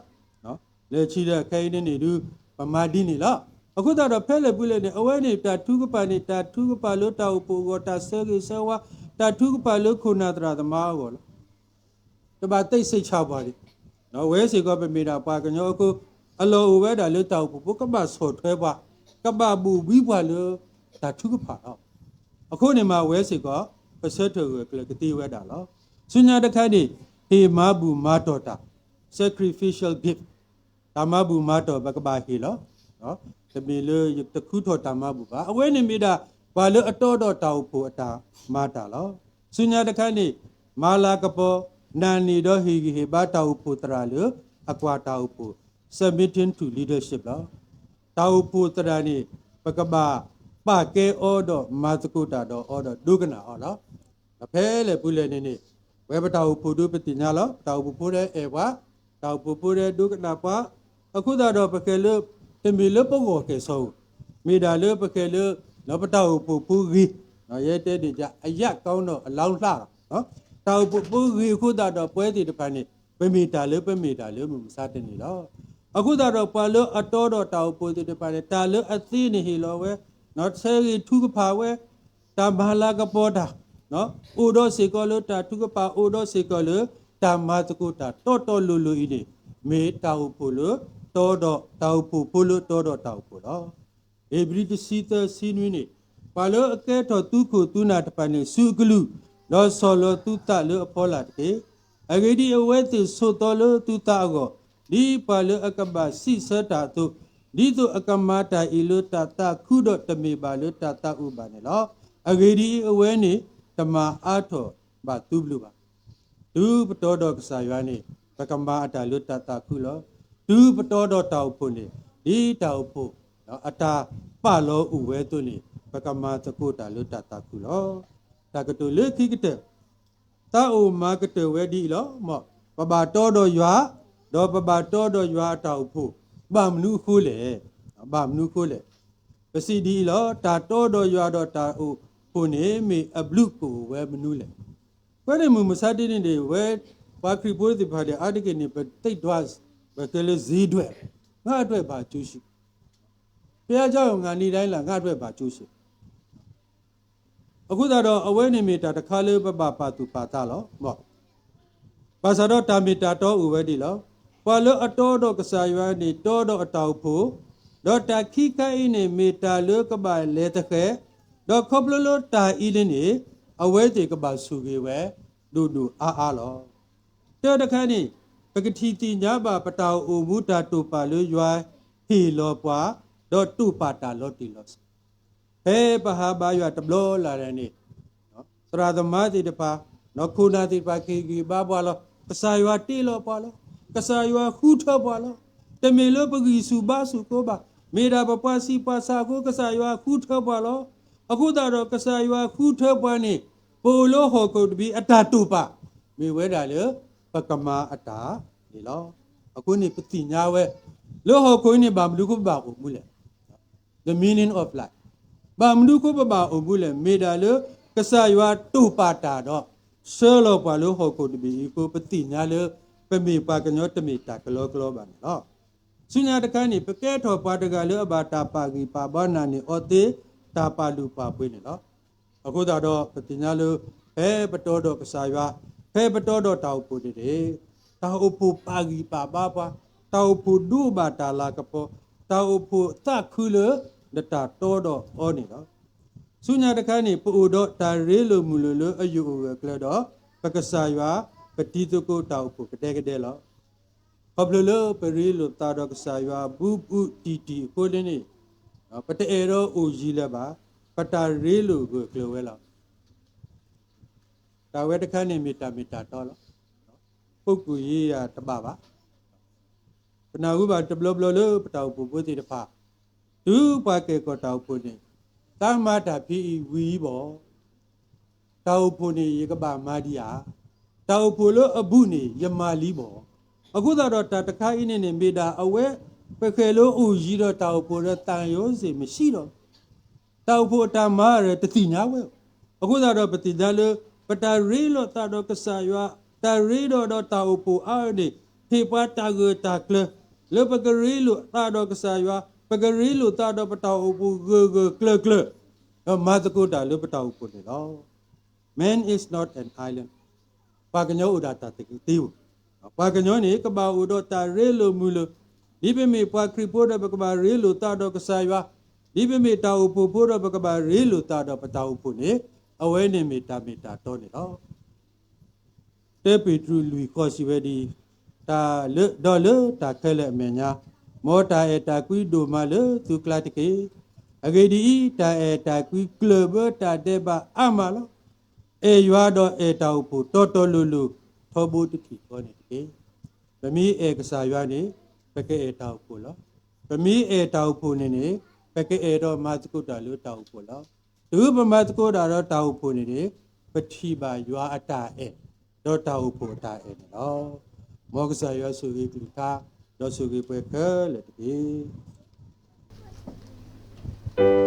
လၢခံဒီးခဲအံၤန့ၣ်န့ၣ်ဒုး ပမၤဒ်န့ၣ်လီၤ. အဃိသတးဒီးဖဲလဲၣ်ပူၤလဲၣ်န့ၣ် အဝဲန့ၣ်တၢ်ထုကဖၣ်န့ၣ် တၢ်ထုကဖၣ်လၢတၢ်အိၣ်ဖှိၣ်အဂီၢ်, တၢ်ဆၢဂ့ၤဆၢဝါ, တၢ်ထုကဖၣ်လၢခိၣ်နၢ်သရၣ်သမါအဂီၢ်လီၤ. တဘၣ်သ့စ့ၣ်ဆၣ်ပှၤန့ၣ်, ဝဲစ့ၢ်ကီးပမ့ၢ်ဒၣ်ပှၤကညီအဃိ, အလီၢ်အိၣ်ဝဲဒၣ်လၢတၢ်အိၣ်ဖှိၣ်ဖိ ကဘၣ်ဆီၣ်ထွဲပှၤ, ကဘၣ်ဘိၣ်ဘံပှၤလၢတၢ်ထုကဖၣ်လီၤ. အဃိန့ၣ်မးဝဲစ့ၢ်ကီး ပဆၢထၢၣ်ဂၢၢ်ကျၢၤကသ့ဝဲဒၣ်လီၤ. ဆူညါတခါန့ၣ် ဟ့ၣ်မၤဘူၣ်မၤတီၢ်တၢ်, sacrificial gift, တၢ်မၤဘူၣ်မၤတီၢ် ပကဘၣ်ဟ့ၣ်လီၤ. တမ့ၢ်လၢယတခူထီၣ်တၢ်မၤဘူၣ်ဘၣ်. အဝဲန့ၣ်မ့ၢ်ဒၣ် ပှၤလၢအတီဒီးတၢ်အိၣ်ဖှိၣ်အတၢ်မၤတၢ်လီၤ. ဆူညါတခါန့ၣ် မၤလၤကပီၤ, နာ်န့ၢ်ဒီးဟ့ၣ်ဂံၢ်ဟ့ၣ်ဘါတၢ်အိၣ်ဖှိၣ်သရၣ်လၢ အကွၢ်တၢ်အိၣ်ဖှိၣ်, submitting to leadership လီၤ. တၢ်အိၣ်ဖှိၣ်သရၣ်န့ၣ် ပကဘၣ်ပာ်ကဲအီၤဒီးမၤသကိးတၢ်ဒီးအီၤဒီးဒိကနၣ်အီၤလီၤ. ဒီးဖဲလဲၣ်ပူၤလဲၣ်န့ၣ်န့ၣ်, ဝဲပတၢ်အိၣ်ဖှိၣ်ဒုးပသ့ၣ်ညါလီၤ. ပတၢ်အိၣ်ဖှိၣ်ဖိဒီးအဲၣ်ပှၤ, တၢ်အိၣ်ဖှိၣ်ဖိဒီးဒိကနၣ်ပှၤ, အဃိသတးဒီးပဃဲလၢ တမ့ၢ်လၢပဂီၢ်ကဲၣ်ဆိးဧိၤ, မ့ၢ်ဒၣ်လၢပဃဲလၢ ပတၢ်အိၣ်ဖှိၣ်ဖိဂ့ၤ, ယဲတဲန့ၣ် အယၣ်ကီနီၣ်အလီၤဖျါလီၤ. တၢ်အိၣ်ဖှိၣ်ဖိဂ့ၤအဃိသတးဒီးပှၤသ့ၣ်တဖၣ်န့ၣ် ပမ့ၢ်တၢ်လၢပမ့ၢ်တၢ်လၢမုၢ်မဆါတနံၤလီၤ. အဃိသတးဒီးပှၤလၢအတီဒီးတၢ်အိၣ်ဖှိၣ်သ့ၣ်တဖၣ်န့ၣ် တၢ်လၢအသ့န့ၣ်ဟ့ၣ်လီၤဝဲ, ဆၢဂ့ၤထုကဖၣ်ဝဲ, တၢ်မၤလၤကပီၤတၢ်, အိၣ်ဒီးစ့ၢ်ကီးလၢတၢ်ထုကဖၣ်, အိၣ်ဒီးစ့ၢ်ကီးလၢတၢ်မၤသကိးတၢ်တီတီလိၤလိၤအံၤန့ၣ်, မ့ၢ်တၢ်အိၣ်ဖှိၣ်လၢတီဒီး, တၢ်အိၣ်ဖှိၣ်ဖိလၢတီဒီးတၢ်အိၣ်ဖှိၣ်လီၤ. ဧ့ၤဘြံၤတဆံသၢဆံနွံန့ၣ်, ပှၤလၢအကဲထီၣ်သုခိၣ်သုနၢ်တဖၣ်န့ၣ် စူးအကလုၢ်, ဒီးဆီၣ်လီၤသုသးလၢအဖီလာ်တက့ၢ်. အဂ့ၢ်ဒ်အံၤအဝဲသ့ၣ်ဆိးသီလၢသုသးအဂီၢ်, ဒ်ပှၤလၢအကဘၣ်စံးဆၢတၢ်အသိး, ဒ်သိးအကမၤတၢ်အံၤလၢတၢ်သးခုဒီးတမ့ၢ်ဘၣ်လၢတၢ်သးအုးဘၣ်န့ၣ်လီၤ. အဂ့ၢ်ဒ်အံၤအဝဲန့ၣ် တမၤအါထီၣ်ဘၣ်သုဘျုးဘၣ်. တုၤပတီဒီးကစၢ်ယွၤန့ၣ် ပကမၤအတၢ်လၢတၢ်သးခုလီၤ. တုၤပတီဒီးတၢ်အိၣ်ဖှိၣ်န့ၣ် ဒ်တၢ်အိၣ်ဖှိၣ်အတၢ်ပာ်လီၤအိၣ်ဝဲအသိးန့ၣ် ပကမၤသကိးတၢ်လၢတၢ်သးခုလီၤ. တၢ်ကတိၤလၢခံကတၢၢ် သးအိၣ်မၤကတၢၢ်ဝဲဒ်အံၤလီၤ. မ်ပဘၣ်တီဒီးယွၤ, ဒီးပဘၣ်တီဒီးယွၤအတၢ်အိၣ်ဖှိၣ်, ဘၣ်မနုၤအဃိလဲၣ်, ဘၣ်မနုၤအဃိလဲၣ်. ပစံးဒ်အံၤလီၤ. တၢ်တီဒီးယွၤဒီးတၢ်အိၣ်ဖှိၣ်န့ၣ် မ့ၢ်အဘျုးကအိၣ်ဝဲမနုၤလဲၣ်. အဃိန့ၣ်မုၢ်မဆါတနံၤန့ၣ် ဝဲပှၤခရံာ်ဖိသ့ၣ်တဖၣ်န့ၣ် အါတက့ၢ်န့ၣ် ပသ့ၣ်ဒွး, ပကဲလၢစ့ဒွဲၣ်, ငါအတွက်ဘာကျိုးရှိလဲၣ်. ဘုရားကျောင်းကို ငါနေတိုင်းလာ ငါအတွက်ဘာကျိုးရှိလဲၣ်. အဃိသတးဒီး အဝဲန့ၣ်မ့ၢ်တၢ်တခါလၢပဘၣ်ပာ်သူၣ်ပာ်သးလီၤ. ဘၣ်ဆၣ်ဒီးတၢ်မ့ၢ်တၢ်တီအိၣ်ဝဲဒၣ်လီၤ. ပှၤလၢအတီဒီးကစၢ်ယွၤန့ၣ် တီဒီးအတၢ်အိၣ်ဖှိၣ်, ဒီးတၢ်ခံခါအံၤန့ၣ် မ့ၢ်တၢ်လၢကဘၣ်လဲၤသဃဲၤ, ဒီးခီဖျိလၢတၢ်အံၤန့ၣ်န့ၣ် အဝဲသ့ၣ်ကဘၣ်ဆိၣ်ဂ့ၤဝဲ ဒိၣ်ဒိၣ်အါအါလီၤ. တၢ်တခါန့ၣ် ပကထံၣ်သ့ၣ်ညါဘၣ်ပတၢ်အိၣ်မူတၢ်တိာ်ပာ်လၢယွၤဟ့ၣ်လီၤပှၤ, ဒီးတိာ်ပာ်တၢ်လီၤတံၢ်လီၤဆဲး ဖဲပဟးဘါယွၤတဘျီလၢ်လၢ်န့ၣ် သရၣ်သမါသ့ၣ်တဖၣ်, ခိၣ်နၢ်သ့ၣ်တဖၣ်ကဟ့ၣ်ဂံၢ်ဘါပှၤလီၤ. ကစၢ်ယွၤတ့လီၤပှၤလီၤ. ကစၢ်ယွၤဃုထၢပှၤလီၤ. တမ့ၢ်လၢပဂံၢ်ဆူၣ်ဘါဆူၣ်ကိဘၣ်, မ့ၢ်ဒၣ်ပပှၤဆံးပှၤစၢ်အဃိ ကစၢ်ယွၤဃုထၢပှၤလီၤ. အဃိသတးဒီး ကစၢ်ယွၤဃုထၢပှၤန့ၣ် ပအိၣ်လၢဟီၣ်ခိၣ်တဘ့ၣ်အတၢ်တိာ်ပာ် မ့ၢ်ဝဲဒၣ်လၢ ပကမၤအတၢ်န့ၣ်လီၤ. အဃိန့ၣ်ပသ့ၣ်ညါဝဲ လၢဟီၣ်ခိၣ်အံၤန့ၣ် ဘၣ်မနုၤဃိပဘၣ်အိၣ်မူလဲၣ်. the meaning of life. ဘၣ်မနုၤအဃိပဘၣ်အိၣ်မူလဲၣ်, မ့ၢ်ဒၣ်လၢကစၢ်ယွၤတိာ်ပာ်တၢ်ဒီး ဆှၢလီၤပှၤလၢဟီၣ်ခိၣ်တဘ့ၣ်အံၤအဃိ ပသ့ၣ်ညါလၢ ပမ့ၢ်ပှၤကညီတမ့ၢ်တၢ်ကလီကလီဘၣ်န့ၣ်လီၤ. ဆူညါတခါန့ၣ် ပကဲထီၣ်ပှၤတဂၤလၢအဘၣ်တၢ်ပာ်ဂံၢ်ပာ်ဘါနာ်န့ၢ်အီၤသ့ တၢ်ပာ်လုၢ်ပာ်ပှ့ၤန့ၣ်လီၤ. အဃိသတးဒီး ပသ့ၣ်ညါလၢ ဖဲပတီဒီးကစၢ်ယွၤ, ဖဲပတီဒီးတၢ်အိၣ်ဖှိၣ်န့ၣ်န့ၣ်, တၢ်အိၣ်ဖှိၣ်ပာ်ဂံၢ်ပာ်ဘါပှၤ, တၢ်အိၣ်ဖှိၣ်ဒိးဘၣ်တၢ်လၤကပီၤ, တၢ်အိၣ်ဖှိၣ်သးခုလၢ နတၢ်တီဒီးအီၤန့ၣ်လီၤ. ဆူညါတခါန့ၣ် ပအိၣ်ဒီးတၢ်ရ့လိာ်မုာ်လိာ်လၢအယိာ်အဂၢၢ်အကျၢၤဒီး ပကစၢ်ယွၤ ပတံၤသကိးတၢ်အိၣ်ဖှိၣ်ကဒဲကဒဲလီၤ. ခီဖျိလၢပရ့လိာ်သးဒီးကစၢ်ယွၤဘူးဘူးတံၢ်တံၢ်အဃိန့ၣ်န့ၣ်, ပတအဲၣ်ဒိးအိၣ်ယံၤလၢၤဘၣ်, ပတၢ်ရ့လိာ်ဂၢၢ်ကျၢၤဝဲလီၤ. တၢ်ဝဲတခါန့ၣ်မ့ၢ်တၢ်မ့ၢ်တၢ်တီလီၤ. ပူၤကွံာ်ယံၤယၤတဘၣ်ဘၣ်. ပနၢ်ဟူဘၣ်တဘျီဘျီလၢပတၢ်အိၣ်ဖှိၣ်ဖိသ့ၣ်တဖၣ်, တုၤပှၤကဲၣ်ကီၢ်တၢ်အိၣ်ဖှိၣ်န့ၣ်, သးမၤတၢ်ဖဲအံၤဝံၤဘၣ် တၢ်အိၣ်ဖှိၣ်န့ၣ်ယကဘၣ်မၤဒံးဧါ, တၢ်အိၣ်ဖှိၣ်လၢအဘူးန့ၣ်ယမၤလံဘၣ်. အဃိသတးဒီးတၢ်တခါအံၤန့ၣ်န့ၣ် မ့ၢ်ဒၣ်အဝဲ ပဃဲၤလၢအိၣ်ယံၤဒီးတၢ်အိၣ်ဖှိၣ်ဒီးသးယီၤစ့ၢ်မ့ၢ်ဆံးဒီး တၢ်အိၣ်ဖှိၣ်အတၢ်မၤဒီးတသ့ၣ်ညါဝဲ. အဃိသတးဒီးပသ့ၣ်ညါလၢ ပတၢ်ရ့လိာ်သးဒီးကစၢ်ယွၤ, တၢ်ရ့ဒီးဒီးတၢ်အိၣ်ဖှိၣ်အါန့ၣ် ဟ့ၣ်ပှၤတၢ်ဂၢၢ်တၢ်ကျၢၤ လၢပကရ့လိာ်သးဒီးကစၢ်ယွၤ, ပကရ့လိာ်သးဒီးပတၢ်အိၣ်ဖှိၣ်ဂၢၢ်ဂၢၢ်ကျၢၤကျၢၤ, ဒီးမၤသကိးတၢ်လၢပတၢ်အိၣ်ဖှိၣ်န့ၣ်လီၤ. Man is not an island. ပှၤကညီအိၣ်ဒၣ်တၢ်သက့တ့ဧိၤ, ပှၤကညီန့ၣ် ကဘၣ်အိၣ်ဒီးတၢ်ရ့လိာ်မုာ်လိာ်, ဒ်ပမ့ၢ်ပှၤခရံာ်ဖိဒီးပကဘၣ်ရ့လိာ်သးဒီးကစၢ်ယွၤ, ဒ်ပမ့ၢ်တၢ်အိၣ်ဖှိၣ်ဖိဒီးပကဘၣ်ရ့လိာ်သးဒီးပတၢ်အိၣ်ဖှိၣ်န့ၣ်, အဝဲန့ၣ်မ့ၢ်တၢ်မ့ၢ်တၢ်တီန့ၣ်လီၤ. တၢပ့းတရူးလွံၢ်ဃိးစံးဝဲဒ်အံၤ, တၢ်လၢ ဒီးလၢတၢ်ခဲလၢာ်အမဲာ်ညါ, မ်တၢ်အဲၣ်တၢ်ကွံဒိၣ်မးလၢသုကျါတက့ၢ်. အဂ့ၢ်ဒ်အံၤ, တၢ်အဲၣ်တၢ်ကွံကျၢၢ်ဘၢတၢ်ဒဲးဘးအါမးလီၤ. အဲၣ်ယွၤဒီးအဲၣ်တၢ်အိၣ်ဖှိၣ်တီတီလိၤလိၤ ထီဘိတထံၣ်ဃီန့ၣ်တက့ၢ်. ပမ့ၢ်အဲၣ်ကစၢ်ယွၤန့ၣ် ပကအဲၣ်တၢ်အိၣ်ဖှိၣ်လီၤ. ပမ့ၢ်အဲၣ်တၢ်အိၣ်ဖှိၣ်န့ၣ်န့ၣ် ပကအဲၣ်ဒိးမၤသကိးတၢ်လၢတၢ်အိၣ်ဖှိၣ်လီၤ. တုၤပမၤသကိးတၢ်ဒီးတၢ်အိၣ်ဖှိၣ်န့ၣ်န့ၣ် ပထံၣ်ဘၣ်ယွၤအတၢ်အဲၣ် ဒီးတၢ်အိၣ်ဖှိၣ်အတၢ်အဲၣ်န့ၣ်လီၤ. မ်ကစၢ်ယွၤဆိၣ်ဂ့ၤကလုၢ်ကထါ ဒီးဆိၣ်ဂ့ၤပှၤခဲလၢာ်တက့ၢ်.